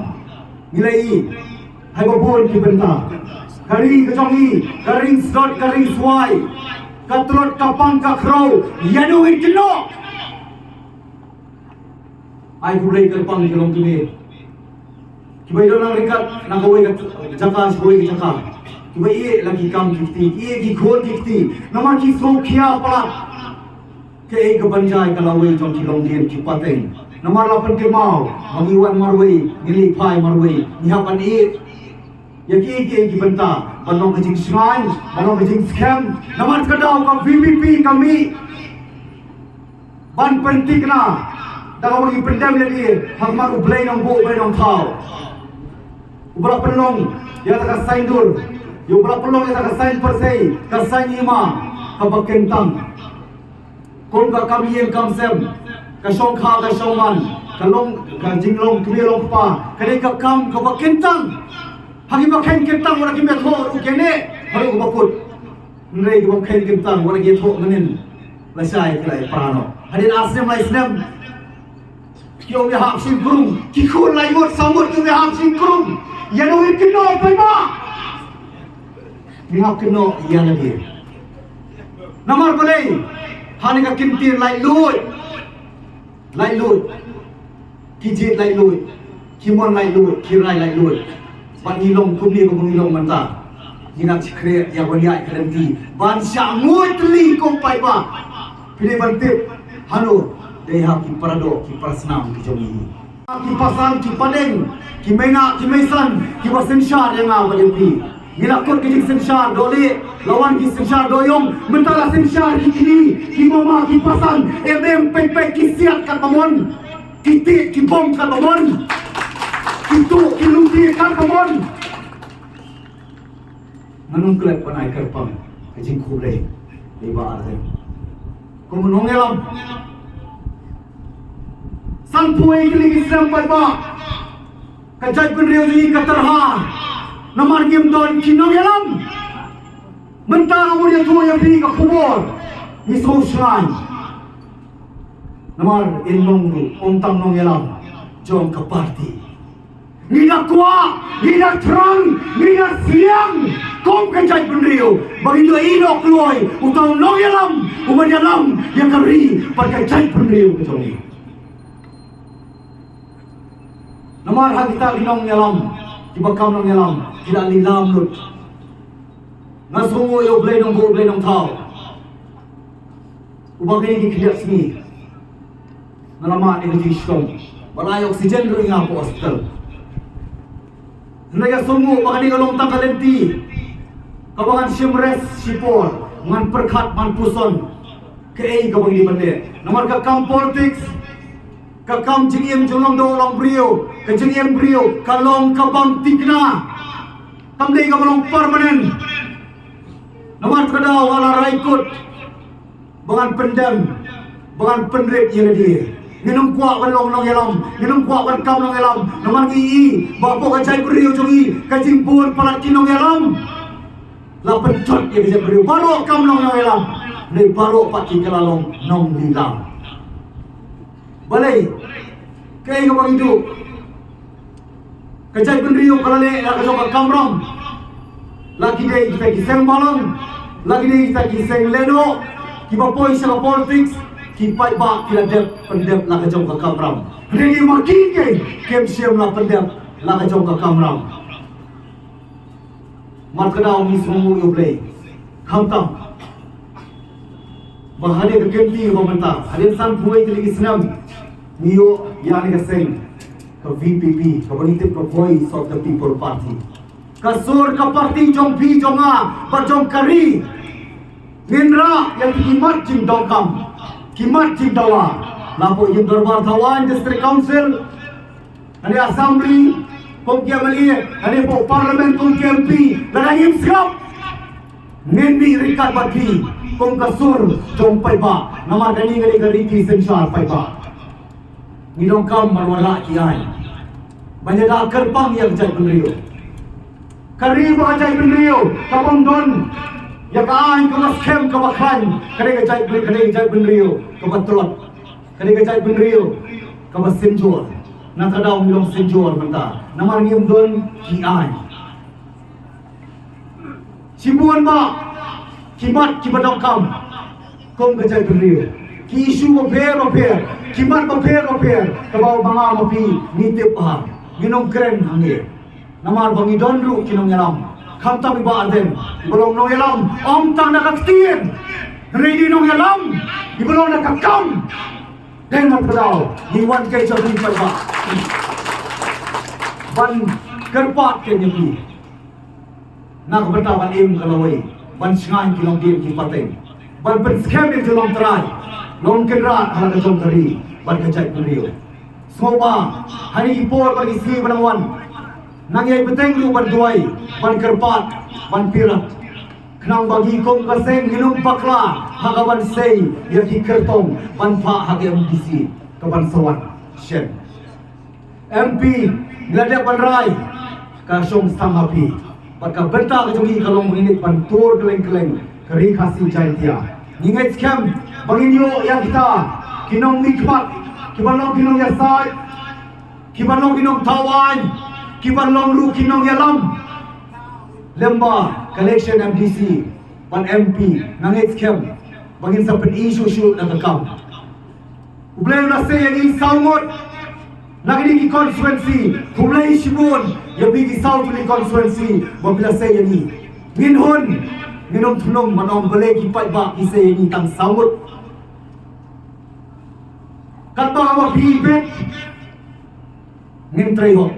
Ngi la ïohi ha kaba bun ki bynta. Ka ri ka jong ngi ka ring slot ka ring swai, ka tlot ka pang ka khrew, ïa no ngin kynnoh. Ai khublei kyrpang ki longkmie kiba ïadon nang ryngkat na kawei ka jaka sha kawei ka jaka, kiba ïeh la ki kam ki kti, ki ïeh ki khun ki kti, namar ki sngewkhia palat. Kaei ka ban jia ïa ka lawei jong ki longdien ki pateng? Namar la pynkynmaw ba ngi wan marwei, ngi leit phai marwei, ngi hap ban ïeh ïa kiei kiei ki bynta ban long ka jingshngaiñ, ban long ka jingskhem. Namar ka daw ka V P P ka mih ban pynthikna da kaba ngi pyndem lade ha khmat U Blei Nongbuh Blei Nongthaw, uba la pynlong ïa ka saiñdur, uba la pynlong ïa ka saiñ pyrthei, ka saiñ hima kaba kyntang. Kum ka kam ïing kam sem, ka shongkha ka shongman, ka long ka jinglong kmie long kpa, ka dei ka kam kaba kyntang. Ha kiba kheiñ kyntang, wat la kim ïathoh ruh ki neh haduh kaba kut. Hynrei kiba kheiñ kyntang, wat la ki ïathoh mynnin, lashai ki la ïapra noh. Hadien ar snem lai snem ki ong ïa hap shim krung, ki khun lai ngut saw ngut ki ong ïa hap shim krung. Ïa no ngin kynnoh paidbah? Ngi hap kynnoh ïa lade. Namar balei? Hangne ka kyntien laitluid. Laitluid. Ki jied laitluid. Ki mon laitluid. Ki rai laitluid. Bad ngi long kumne kumba ngi long mynta. Ngi nang shakri ïa ban ïaid ka lynti ban shah nguid tylli ko paidbah. Phi dei ban tip hano? Dei ha ki paradoh ki parasnam ki jong ngi. Ki pasan, ki padeng, ki meinah, ki meisan, kiba synshar ïa nga bad ïa phi. Ngi la kut ki jingsynshar dohlieh, la wan ki synshar dohïong, mynta la synshar ki kmie, ki mama, ki pasan, em em peit peit ki siat katba mon, ki tied ki bom katba mon, ki tuh ki lynti katba mon. Ngan ym klet ban ai kyrpang ka jingkhublei ïa i Bah Ardent. Kum u nongïalam, sanphew tylli ki snem paidbah, ka jaitbynriew jong ngi ka tyrha namar ngim don ki nongïalam. Mynta nga mut ïathuh ïa phi ka khubor, ngi sngewshngaiñ. Namar in long ruh ym tang nongïalam jong ka party. Ngi da kwah, ngi da thrang, ngi da sliang kum ka jaitbynriew ba ngin ïoh ïehnoh kloi uta u nongïalam uban ïalam ïa ka ri bad ka jaitbynriew ka jong ngi. Namar ha kita ki nongïalam kiba kam nongïalam ki la lilam lut. Nga sngewnguh ïa U Blei Nongbuh, U Blei Nongthaw, uba kine ki khyndiat sngi nga la mad ïa ka jingshitom, ba la ai oxygen ruh ïa nga hapoh hospital. Hynrei nga sngewnguh ba kane ka long tang ka lynti kaba ngan shim rest shipor, ngan pyrkhat, ngan puson kaei kaba ngi dei ban leh. Namar ka kam politics, ka kam jingim jong u nongdoh u nongbriew, ka jingim briew ka long ka bym thikna. Kam dei kaba long permanent. Namar kata ka daw nga la rai kut ba ngan pyndem, ba ngan pynrit ïa lade. Ngin ym kwah ban long nongïalam, ngin ym kwah ban kam nongïalam. Namar ngi i ba hapoh ka jaitbynriew jong ngi, ka jingbun palat ki nongïalam la pynjot ïa ka jaitbynriew. Baroh kam long nongïalam, hynrei baroh pat ki la long nonglilam. Balei? Kaei kaba ngi duh? Ka jaitbynriew ka la leh la ka jong ka kamram. La ki dei kita ki seng balang, la ki dei kita ki seng lehnoh, kiba poi sha ka politics, ki paidbah ki la dep pyndep la ka jong ka kamram. Hynrei ma ki, ki kim shym la pyndep la ka jong ka kamram. Namar kata ka daw ngi sngewnguh ïa U Blei. Khamtam ba hadien ka kynti ba mynta, hadien sanphew wei tylli ki snem, ngi ïoh ïa kane ka seng, ka V P P, kaba ngi tip ka Voice of the People Party. Ka sur ka party jong phi, jong nga bad jong ka ri. Ngin rah ïa ki mat jingdonkam, ki mat jingdawa, la hapoh ïing dorbar thawaiñ, District Council, kane Assembly kum ki M L A, kane hapoh Parliament kum ki M P, lada ngim sngap, ngin mih ryngkat bad phi kum ka sur jong paidbah. Namar kane ka dei ka riti synshar paidbah. Ngi donkam ban wanrah ki aiñ ban ïada kyrpang ïa ka jaitbynriew. Ka ri bad ka jaitbynriew ka bym don ïa ka aiñ kaba skhem kaba khlaiñ. Ka dei ka jaitbyn, ka dei ka jaitbynriew kaba tlot. Ka dei ka jaitbynriew kaba synjor. Na kata ka daw ngi long synjor mynta namar ngim don ki aiñ. Shibun bah ki mat kiba donkam kum ka jaitbynriew, ki issue bapher bapher, ki mat bapher bapher, kaba ma nga ma phi ngi tip ba ngin ym kren hangne. Namar ba ngi don ruh ki nongïalam, khamtam i Bah Ardent iba long nongïalam ym tang na ka ktien, hynrei i nongïalam iba long na ka kam. Dei namar kata ka daw ngi wan keiñ sha phi paidbah ban kyrpad keiñ ïa phi na ka bynta ban im ka lawei, ban shngaiñ ki longdien ki pateng, ban pynskhem ïa ka jinglong trai long kynrad ha la ka jong ka ri bad ka jaitbynriew. Sngewbha ha kine ki por bad ki sngi ba dang wan, nang ïai bteng ruh ban duwai, ban kyrpad, ban pyrkhat, khnang ba ngi kum ka seng ngin ym bakla ha ka ban sei ïa ki kyrtong ban phah ha ka M D C ka ban sa wan shen. M P, ngi la dep ban rai, ka shong sdang ha phi. Bad ka bynta ka jong ngi ka long ba ngin leit ban tur kylleng kylleng ka Ri Khasi Jaiñtia. Ngi ngeit skhem ba ngin ïoh ïa kita ki nongmihkhmat, kiban long ki nongïasaid, kiban long ki nongthaw aiñ, kiban long ruh ki nongïalam lem bad ka election M D C bad M P. Nga ngeit skhem ba ngin sa pyni shuh shuh na ka kam. U Blei u la sei ïa ngi saw ngut na kine ki constituency. Khublei shibun ïa phi ki saw tylli ki constituency ba phi la sei ïa ngi. Ngin hun, ngin ym thnum ban ong balei ki paidbah ki sei ïa ngi tang saw ngut. Katba kaba phi bit, ngin trei hok,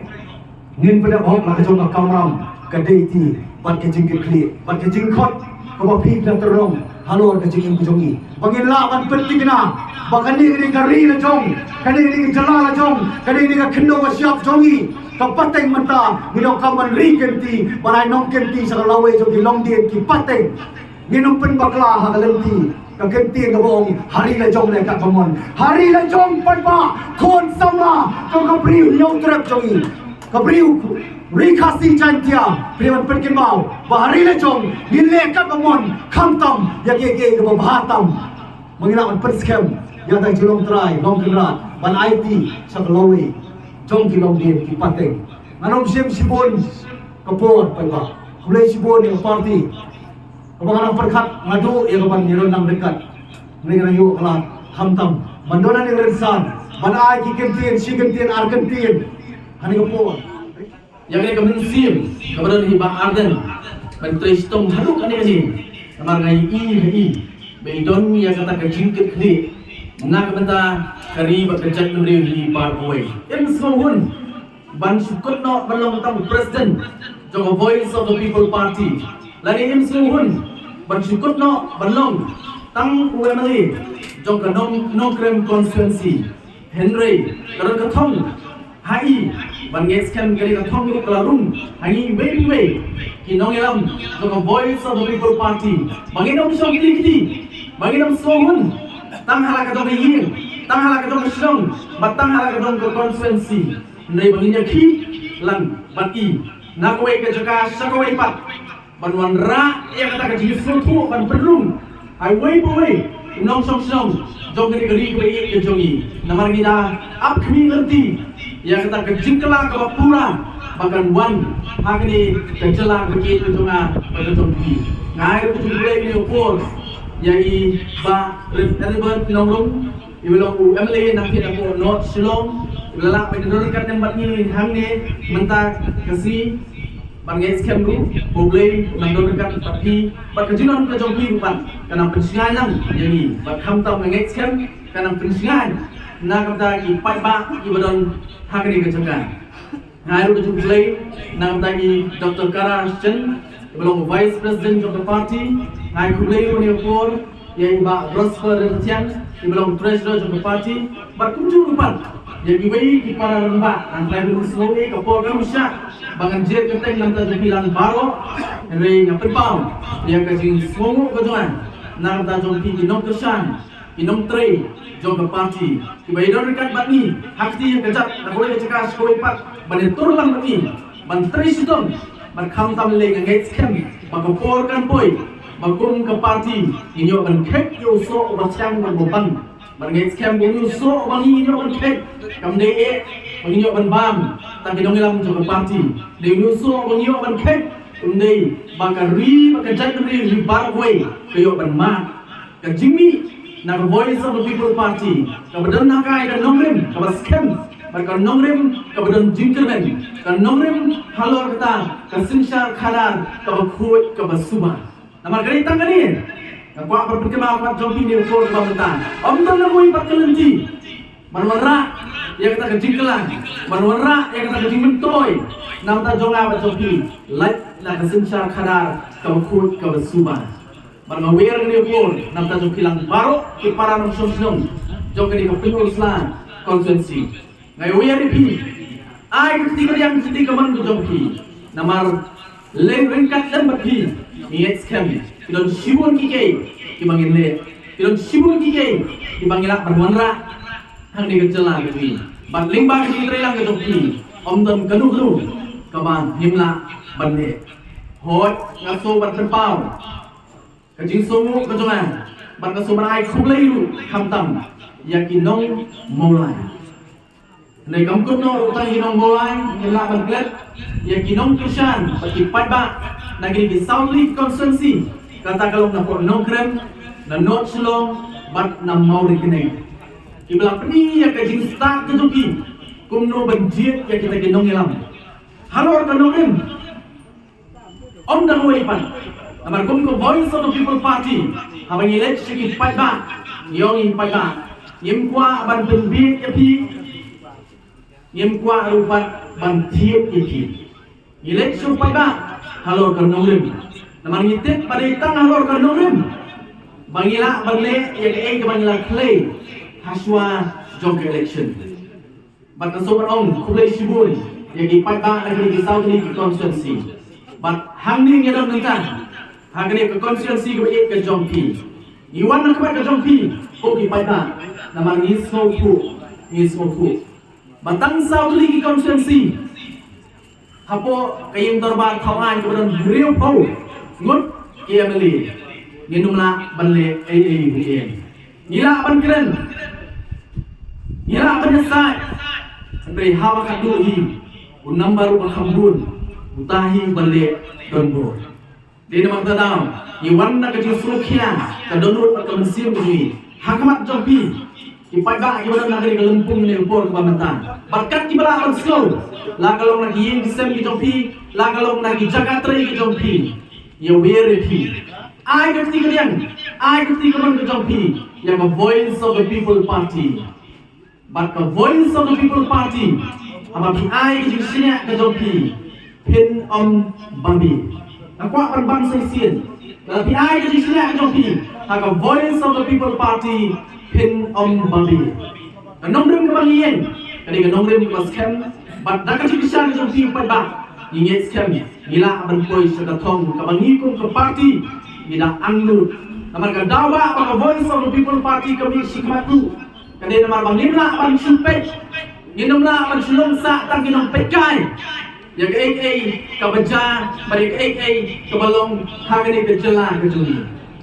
ngin pyndep hok la ka jong ka kamram, ka deiti bad ka jingkitkhlieh bad ka jingkhot kaba phi la tyrlong halor ka jingim ka jong ngi, ba ngin lah ban pynthikna ba kane ka dei ka ri la jong, kane ka dei ka jylla la jong, kane ka dei ka khyndew ka shyiap jong ngi. Ka pateng mynta ngi donkam ban ri kynti, ban ai nongkynti sha ka lawei jong ki longdien ki pateng. Ngin ym pynbakla ha ka lynti ka ktien kaba ong ha ri la jong leh katba mon. Ha ri la jong paidbah, khun samla jong ka Bri Hynñiewtrep jong ngi, ka Bri Ri Khasi Jaiñtia, phi dei ban pynkynmaw ba ha ri la jong ngin leh katba mon, khamtam ïa kiei kiei kaba bha tam. Ba ngin lah ban pynskhem ïa ka jinglong trai long kynrad ban aiti sha ka lawei jong ki longdien ki pateng. Nga ong shim shibun ka por paidbah. Khublei shibun ïa ka party. Kaba nga nang pyrkhat nga duh ïa kaban ïa nang ryngkat. Nga nang ïoh ka lad khamtam ban don hangne rynsan ban ai ki kyntien, shi kyntien, ar kyntien. Hangne ka por. Ïa kane ka mynsiem kaba don hi Bah Ardent ban trei shitom haduh kane kane. Namar nga ïohi ha i ba i don ïa kata ka jingkitkhlieh na ka bynta ka ri bad ka jaitbynriew hi baroh kawei. Im sngewhun ban shu kut noh ban long tang u president jong ka Voice of the People Party. Lane im sngewhun ban shu kut noh ban long tang u M L A jong ka Nong Nongkrem constituency. Hynrei ka don ka thong ha i ban ngeit skhem ka dei ka thong ruh ka la rung ha ngi iwei pa iwei ki nongïalam jong ka Voice of the People Party ba ngin ym shong kti kti, ba ngin ym sngewhun tang ha la ka dong ka ïing, tang ha la ka dong ka shnong bad tang ha la ka dong ka constituency. Hynrei ba ngin ïakhih lang bad i na kawei ka jaka sha kawei pat ban wanrah ïa kata ka jingsngewthuh ban pynrung ha iwei pa iwei u nongshong shnong jong kane ka ri kaba ïeit ka jong i. Namar ngi da ap khmih lynti ïa kata ka jingkylla kaba pura ba kan wan ha kane ka jylla kaba ïeit ka jong nga bad ka jong phi. Nga ai ruh ka jingkhublei kane ka por ïa i Bah Rep Albert Nongrum, iba long u M L A na phi na ka North Shillong, iba la lah ban ïadon ryngkat lem bad ngi hangne mynta ka sngi. Bad nga ngeit skhem ruh ba U Blei un nang don ryngkat bad phi bad ka jingdon ka jong phi ruh pat kan nang pynshngaiñ lang ïa ngi. Bad khamtam nga ngeit skhem kan nang pynshngaiñ na ka bynta ki paidbah kiba don ha kane ka jaka. Nga ai ruh ka jingkhublei na ka bynta i Doctor Kara Shen, iba long Vice President jong ka party. Nga ai khublei ruh ha kane ka por ïa i Bah Prosper Ryntiang, iba long Treasurer jong ka party, bad kumjuh ruh pat ïa kiwei ki para rangbah. Nang trai ban sngewbha, ka por kam shah ba ngan jied kyrteng na ka bynta jong phi lang baroh, hynrei nga pynpaw ïa ka jingsngewnguh ka jong nga na ka bynta jong phi ki nongkyrshan, ki nongtrei jong ka party kiba ïadon ryngkat bad ngi ha kti ha kjat, na kawei ka jaka sha kawei pat, ban ïatur lang bad ngi ban trei shitom. Bad khamtam lei nga ngeit skhem ba ka por kan poi ba kum ka party ngin ïoh ban kheit ïa u soh uba thiang bad uba bang. Bad nga ngeit skhem ba une u soh uba ngin ïoh ban kheit kam dei eh ba ngin ïoh ban bam tang ki nongïalam jong ka party. Dei une u soh uba ngin ïoh ban kheit um dei ba ka ri bad ka jaitbynriew hi baroh kawei ka ïoh ban mad. Ka jingmih na ka Voice of the People Party kaba don ha ka, ka nongrim kaba skhem bad ka nongrim kaba don jingkyrmen, ka nongrim halor kata ka synshar khadar kaba khuid kaba suba. Namar ka dei tang kane nga kwah ban pynkynmaw pat jong phi ne u por kaba mynta. Ym don na kawei pat ka lynti ban wanrah ïa kata ka jingkylla, ban wanrah ïa kata ka jingmyntoi na bynta jong nga bad jong phi, lait na ka synshar khadar kaba khuid kaba suba. Bad nga wer ïa kane ka por na bynta jong phi lang baroh ki para nongshong shnong jong kane ka Pynursla constituency. Nga wer ïa phi, ai ka kti ka liang ka kti kamon ka jong phi. Namar lei ryngkat lem bad phi, ngi ngeit skhem ki don shibun ki kiei kiba ngin leh, ki don shibun ki kiei kiba ngi lah ban wanrah hangne ka jylla ka jong ngi. Bad lyngba ka jingtreilang ka jong phi, ym don kano kano kaba ngim lah ban leh. Hooid, nga sngewbha ban pynpaw ka jingsngewnguh ka jong nga bad nga sngewbha ban ai khublei ruh khamtam ïa ki nong Mawlai. Hynrei kam kut noh ruh tang ïa ki nong Mawlai, ngin lah ban klet ïa ki nongkyrshan bad ki paidbah na kine ki saw tylli ki constituency, kata ka long na Port Nongkrem, na North Shillong bad na Mawryngkneng, kiba la pyni ïa ka jingstad ka jong ki kumno ban jied ïa kita ki nongïalam halor ka nongrim. Ym da kawei pat, namar kum ka Voice of the People Party, haba ngi leit sha ki paidbah, ngi ong ïa ki paidbah, ngim kwah ban pynbieit ïa phi, ngim kwah ruh pat ban thied ïa phi. Ngi leit sha u paidbah halor ka nongrim, namar ngi tip ba dei tang halor ka nongrim ba ngi lah ban leh ïa kaei kaba ngi la khlei ha shuwa jong ka election. Bad nga sngewbha ban ong khublei shibun ïa ki paidbah na kine ki saw tylli ki constituency. Bad hangne ngi don mynta ha kane ka constituency kaba ïeit ka jong phi. Ngi wan na ka bad ka jong phi ko ki paidbah, namar ngi sngewthuh, ngi sngewthuh ba tang saw tylli ki constituency hapoh ka ïing dorbar thaw aiñ kaba don hynriewphew ngut ki M L A, ngin ym lah ban leh ei ei ruh em. Ngi lah ban kren, ngi lah ban ïasaid, hynrei haba khatduh hi U number uba kham bun, uta hi uba leh donbor. Dei namar kata daw ngi wan na ka jingsngewkhia, ka dohnud bad ka mynsiem ka jong ngi ha khmat jong phi ki paidbah kiba don ha kane ka lympung ne ka por kaba mynta. Bad kat kiba lah ban sngew, la ka long na ki ïing ki sem ki jong phi, la ka long na ki jaka trei ki jong phi, ïa wer ïa phi. Ai ka kti ka liang, ai ka kti ka mon ka jong phi ïa ka Voice of the People Party. Bad ka Voice of the People Party, haba phi ai ka jingshaniah ka jong phi, phin ym babe. Nga kwah ban ban sa shisien, lada phi ai ka jingshaniah ka jong phi ha ka Voice of the People Party, phin ym babe. Ka nongrim kaba ngi ïeng ka dei ka nongrim kaba skhem. Bad da ka jingkyrshan ka jong phi paidbah, ngi ngeit skhem ngi lah ban poi sha ka thong kaba ngi kum ka party ngi dang angnud. Namar ka daw ba ka Voice of the People Party ka mih shakhmat ruh ka dei namar ba ngim lah ban shu peit, ngim lah ban shu long sah tang ki nongpeitkai ïa kaei kaei kaba jia bad ïa kaei kaei kaba long ha kane ka jylla ka jong ngi.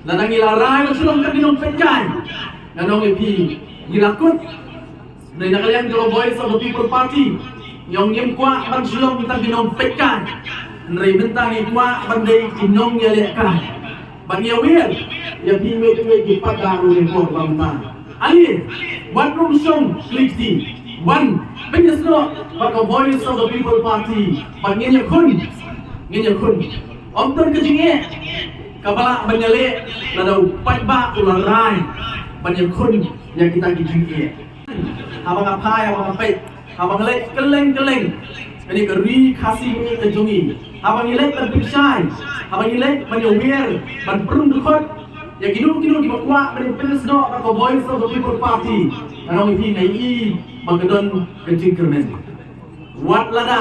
Lada ngi la rai ban shu long tang ki nongpeitkai, nga ong ïa phi, ngi la kut. Hynrei na ka liang jong ka Voice of the People Party, ngi ong ngim kwah ban shu long tang ki nongpeitkai, hynrei mynta ngi kwah ban dei ki nongïalehkai. Bad ngi ïawer ïa phi iwei pa iwei ki paidbah ruh ha kane ka por ba mynta. Ale, wat nym shong kli kti, wan pynïasnoh bad ka Voice of the People Party. Bad ngin ïakhun, ngin ïakhun. Ym don ka jingeh kaba lah ban ïaleh lada u paidbah u la rai ban ïakhun ïa kita ki jingeh. Haba nga phai, haba nga peit, haba nga leit kylleng kylleng kane ka ri Khasi ka jong ngi, haba ngi leit ban pynshai, haba ngi leit ban ïawer, ban pynrung dkhot ïa kino kino kiba kwah ban pynïasnoh bad ka Voice of the People Party, nga ong ïa phi, nga ïohi ba ka don ka jingkyrmen. Wat lada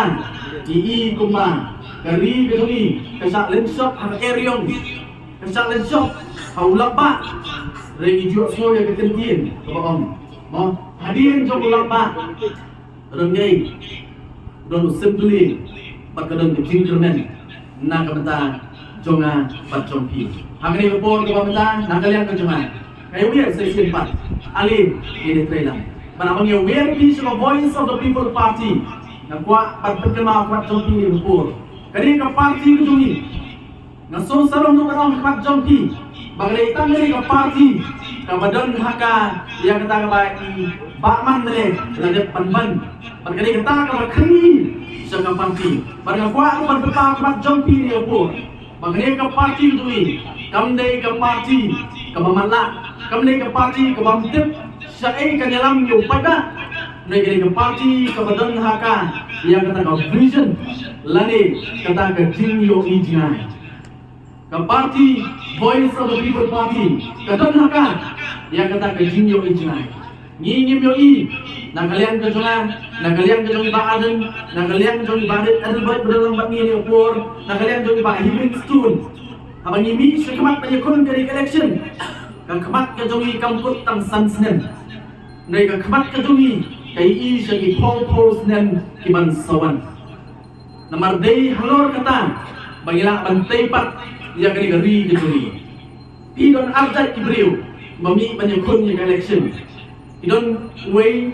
ngi i kumba ka ri ka jong ngi ka shah lynshop ha ka eriong, ka shah lynshop ha u lapbah, hynrei ngi ju sngew ïa ka kyntien kaba ong, mo, hadien jong u lapbah don kaei? Don u symbol bad ka don ka jingkyrmen na ka bynta jong nga bad jong phi. Ha kane ka por kaba mynta, na ka liang ka jong nga, nga ïawer sa shisien pat, ale, ngin ïatrei lang. Bad haba ngi ïawer ïa phi sha ka Voice of the People Party, nga kwah ban pynkynmaw ha khmat jong phi ha kane ka por, kane ka party ka jong ngi. Nga sngewsarong ruh ban ong ha khmat jong phi ba ka dei tang kane ka party kaba don ha ka, ïa kata kaba i Bah Man Mylliem la dep ban ban. Bad ka dei kata kaba khmih sha ka party. Bad nga kwah ruh ban pynpaw ha khmat jong phi ha kane ka por ba kane ka party jong ngi kam dei ka party kaba matlah, kam dei ka party kaba ym tip shaei kan ïalam ïa u paidbah. Hynrei ka dei ka party kaba don ha ka, ïa kata ka vision lane kata ka jingïohi jngai. Ka party Voice of the People Party ka don ha ka, ïa kata ka jingïohi jngai. Ngi ngim ïohi, na ka liang ka jong nga, na ka liang ka jong i Bah Ardent, na ka liang jong i Bah Adelbert ba don lang bad ngi ha kane ka por, na ka liang jong i Bah Heavingstone, haba ngi mih sha khmat ban ïakhun kane ka election, ka khmat ka jong ngi kam kut tang san snem. Hynrei ka khmat ka jong ngi ka ïohi sha ki phew phew snem ki ban sa wan. Namar dei halor kata ba ngi lah ban tei pat ïa kane ka ri ka jong ngi. Phi, don ar jait ki briew ba mih ban ïakhun ïa ka election. Ki don uwei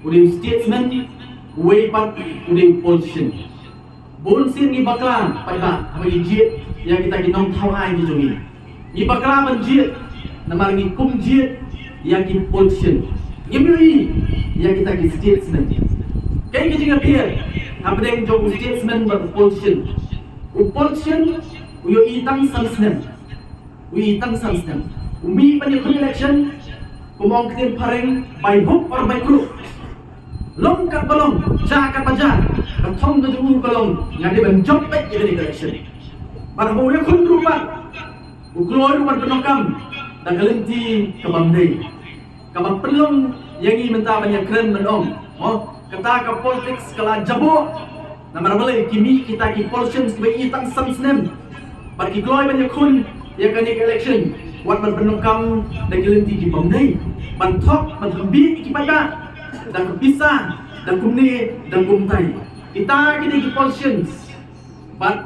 u dei u statesman, uwei pat u dei u politician. Bun sien ngi bakla paidbah haba ngi jied ïa kita ki nongthaw aiñ ki jong ngi. Ngi bakla ban jied namar ngi kum jied ïa ki politician. Ngim ïohi ïa kita ki statesman. Kaei ka jingïapher hapdeng jong u statesman bad u politician? U politician u ïohi tang san snem. U ïohi tang san snem. U mih ban ïakhun election, kum ong ktien phareng, by hook or by crook. Long katba long, jia katba jia, ka thong ka jong u ka long, nga dei ban jop beit ïa kane ka election. Bad haba u ïakhun ruh pat, u kloi ruh ban pyndonkam da ka lynti ka bym dei, kaba pynlong ïa ngi mynta ban ïakren ban ong, oh, kata ka politics ka la jaboh. Namar balei? Ki mih kita ki politicians kiba i tang san snem bad ki kloi ban ïakhun ïa kane ka election, wat ban pyndonkam da ki lynti ki bym dei, ban thok ban pynbiej ïa ki paidbah da ka pisa, da kumne da kumtai. Kita ki dei ki politicians bad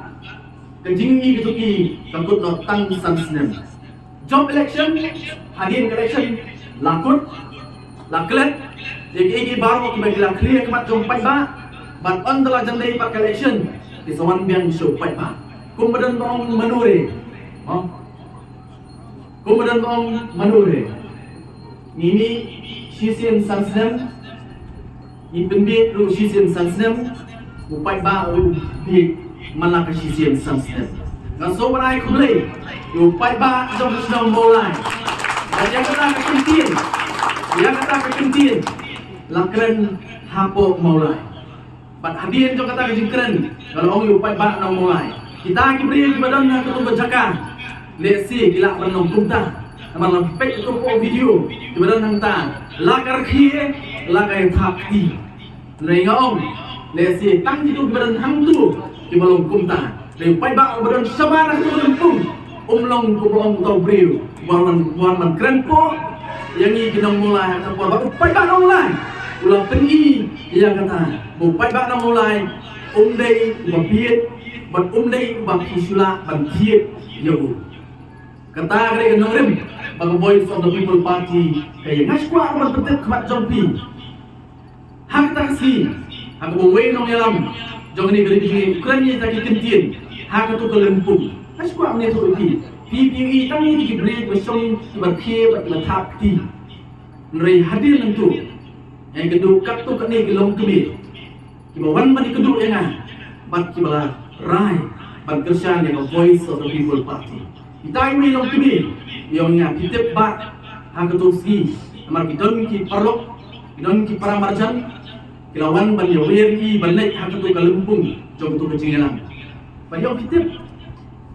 ka jingïohi ka jong ki ka kut noh tang san snem. Jop election, hadien ka election la kut, la klet ïa kiei kiei baroh kiba ki la khlieh ha khmat jong paidbah. Bad ynda la jan dei pat ka election, ki sa wan biang sha u paidbah. Kumba don ba ong mano re. Mo? Kumba don ba ong mano re. Ngi mih shisien san snem, ngi pynbieit ruh shisien san snem, u paidbah ruh u bieit man la ka shisien san snem. Nga sngewbha ban ai khublei ïa u paidbah jong ka shnong Mawlai. Bad ïa kata ka kyntien, ïa kata ka kyntien la kren hapoh Mawlai. Bad hadien jong kata ka jingkren, nga la ong ïa u paidbah nong Mawlai, kita ki briew kiba don ha kato ka jaka, lehse ki lah ban long kumta. Namar la peit kato ka video, kiba don hangta, la ka rkhie, la ka ïathap kti. Hynrei nga ong, lehse tang kito kiba don hangto kiba long kumta. Hynrei u paidbah uba don shabar ha kato ka lympung, um long kumba ong uto u briew uba wan, wan ban kren hapoh ïa ngi ki nong Mawlai ha kata ka por. Bad u paidbah nong Mawlai u la pyni ïa kata. Ba u paidbah nong Mawlai um dei uba bieit bad um dei uba phi shu lah ban thied ïa u. Kata ka dei ka nongrim ba ka Voice of the People Party ka ïa. Nga shu kwah ban pyntip khmat jong phi. Ha kata ka sngi, ha kaba uwei u nongïalam jong kane ka ri ka jong ngi u kren ïa kita ki kyntien ha kato ka lympung, nga shu kwah ban ïathuh ïa phi. Phi, phi ïohi tang ïa kita ki briew kiba shong kiba rkhie bad kiba thap kti. Hynrei hadien nangto, nga ïakynduh katto katne ki longkmie kiba wan ban ïakynduh ïa nga bad kiba la rai ban kyrshan ïa ka Voice of the People Party. Kita kiwei ki longkmie, ïa nga, phi tip, bad ha kato ka sngi, namar ki don ki paralok, ki don ki para marjan, ki la wan ban ïawer ïa i ban leit ha kato ka lympung jong kato ka jingïalang. Bad ïa nga, phi tip,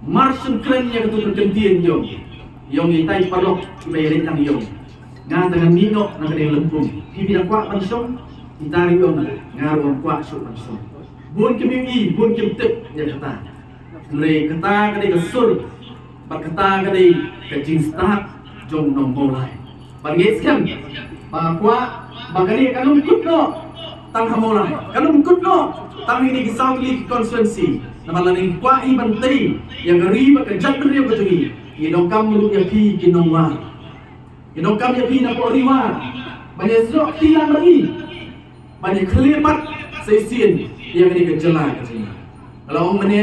mar shu kren ïa kato ka kyntien, ïa nga, ïa nga, ïa kita ki paralok kiba ïaleit lang, ïa nga, nga te ngan mih noh na kane ka lympung. Phi, phi da kwah ban shong? Kita ruh, ïa nga, nga ruh ngam kwah shuh ban shong. Bun kim ïohi, bun kim tip ïa kata. Hynrei kata ka dei ka sur bad kata ka dei ka jingstad jong u nong Mawlai. Bad nga ngeit skhem ba nga kwah ba kane kan ym kut noh tang ha Mawlai, kan ym kut noh tang ha kine ki saw tylli ki constituency. Namar lada ngi kwah hi ban tei ïa ka ri bad ka jaitbynriew ka jong ngi, ngi donkam ruh ïa phi ki nongwar. Ngi donkam ïa phi na pdeng ri War ban ïasnoh kti lang bad ngi, ban ïakhlieh pat sa shisien ïa kane ka jylla ka jong ngi. Nga la ong mynne,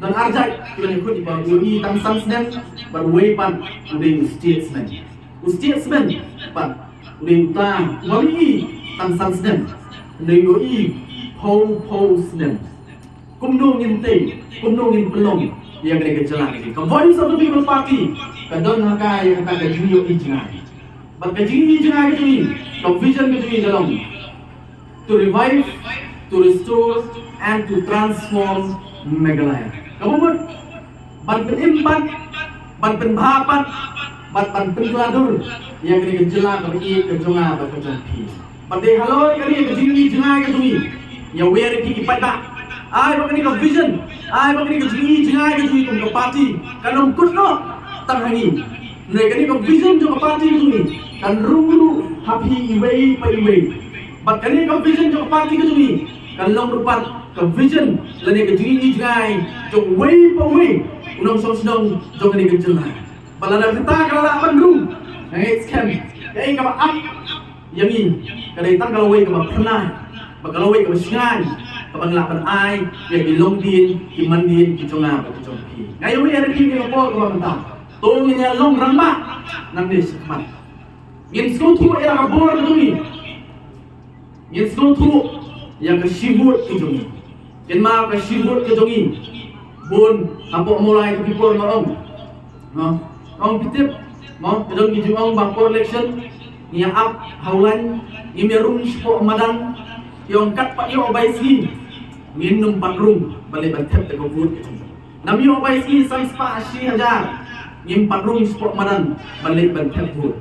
don ar jait kiba ïakhun, iba ïohi tang san snem, bad uwei pat u dei u statesman. U statesman pat u dei uta uba ïohi tang san snem, hynrei u ïohi phew phew snem. Kumno ngin tei, kumno ngin pynlong ïa kane ka jylla ka jong ngi? Ka Voice of the People Party ka don ha ka, ïa kata ka jingïohi jngai. Bad ka jingïohi jngai ka jong ngi, ka vision ka jong ngi ka long to revive, to restore and to transform Meghalaya. Kaba mut ban pynim pat, ban pynbha pat, bad ban pynkylla dur ïa kane ka jylla kaba ïeit ka jong nga bad ka jong phi. Bad dei halor kane ka jingïohi jngai ka jong ngi, ïa wer ïa phi ki paidbah, ai ba kane ka vision, ai ba kane ka jingïohi jngai ka jong ngi kum ka party kan ym kut noh tang ha ngi. Hynrei kane ka vision jong ka party ka jong ngi kan rung ruh ha phi iwei pa iwei. Bad kane ka vision jong ka party ka jong ngi kan long ruh pat ka vision lane ka jingïohi jngai jong uwei pa uwei u nongshong shnong jong kane ka jylla. Bad lada kata ka la lah ban rung, nga ngeit skhem, kaei kaba ap ïa ngi ka dei tang ka lawei kaba phyrnai bad ka lawei kaba shngaiñ, kaba ngi lah ban ai ïa ki longdien ki mandien ki jong nga bad ki jong phi. Nga ïawer ïa phi ha kane ka por kaba mynta, to ngin ïa long rangbah nangne shakhmat. Ngin sngewthuh ïa ka bor ka jong ngi. Ngin sngewthuh ïa ka shi vote ka jong ngi. Kynmaw, ka shi vote ka jong ngi, bun hapoh Mawlai ki por nga ong, no, ong, phi tip, no, ka don ki jingong ba por election ngi ïa ap ha u lain, ngim ïa rung shapoh madan. Ki ong kat pat ïoh bai sngi ngin ym pat rung ban leit ban thep da ka vote ka jong ngi. Nam ïoh bai sngi san spah shi hajar ngim pat rung shapoh madan ban leit ban thep vote.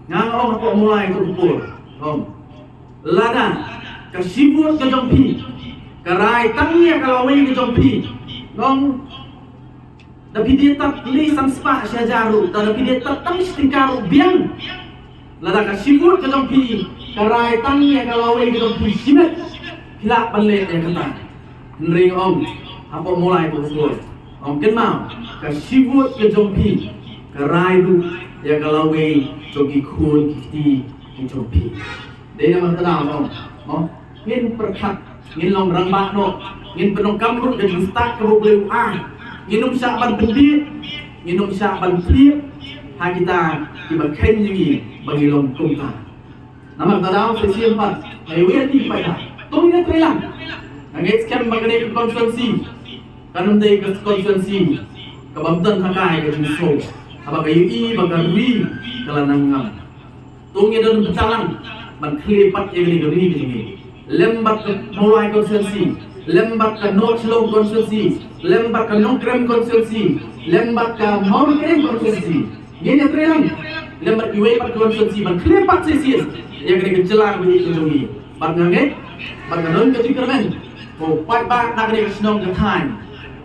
Nga ong hapoh Mawlai tu ka por, ong, lada ka shi vote ka jong phi ka rai tang ïa ka lawei ka jong phi, ong, da phi dei tad lei san spah shi hajar ruh, da, da phi dei tad tang shi tyngka ruh biang. Lada ka shi vote ka jong phi ka rai tang ïa ka lawei ka jong phi shimet, phi lah ban leh ïa kata. Hynrei ong, hapoh Mawlai tu ka por, ong, kynmaw, ka shi vote ka jong phi ka rai ruh ïa ka lawei jong ki khun ki kti ki jong phi. Dei namar kata ong, ong, ngin pyrkhat Ngin long rangbah noh, ngin pyndonkam ruh ka jingstad kaba U Blei u ai. Ngin ym shah ban pyndih, ngin ym shah ban thied ha kita kiba kheiñ ïa ngi ba ngi long kumta. Namar kata daw shisien pat nga ïa wad ïa ki paidbah, to ngin ïatreilang. Nga ngeit skhem ba kane ka constituency kan ym dei ka constituency kaba ym don ha ka ai ka jingsngew, haba ka ïohi ba ka ri ka la nang ngam. To ngin don bynta lang ban khlieh pat ïa kane ka ri ka jong ngi. Lem bad ka Mawlai constituency, lem bad ka North Shillong constituency, lem bad ka Nongkrem constituency, lem bad ka Mawryngkneng constituency. Ngin ïatreilang lem bad kiwei pat ka constituency ban khlieh pat shisien ïa kane ka jylla kaba ïeit ka jong ngi. Bad nga ngeit ba ka don ka jingkyrmen ba u paidbah na kane ka shnong ka thaiñ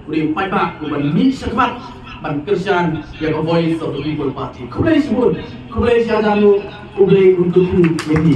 u dei u paidbah uban mih shakhmat ban kyrshan ïa ka Voice of the People Party. Khublei shibun, khublei shihajar nguh, U Blei un kyrkhu ïa ngi.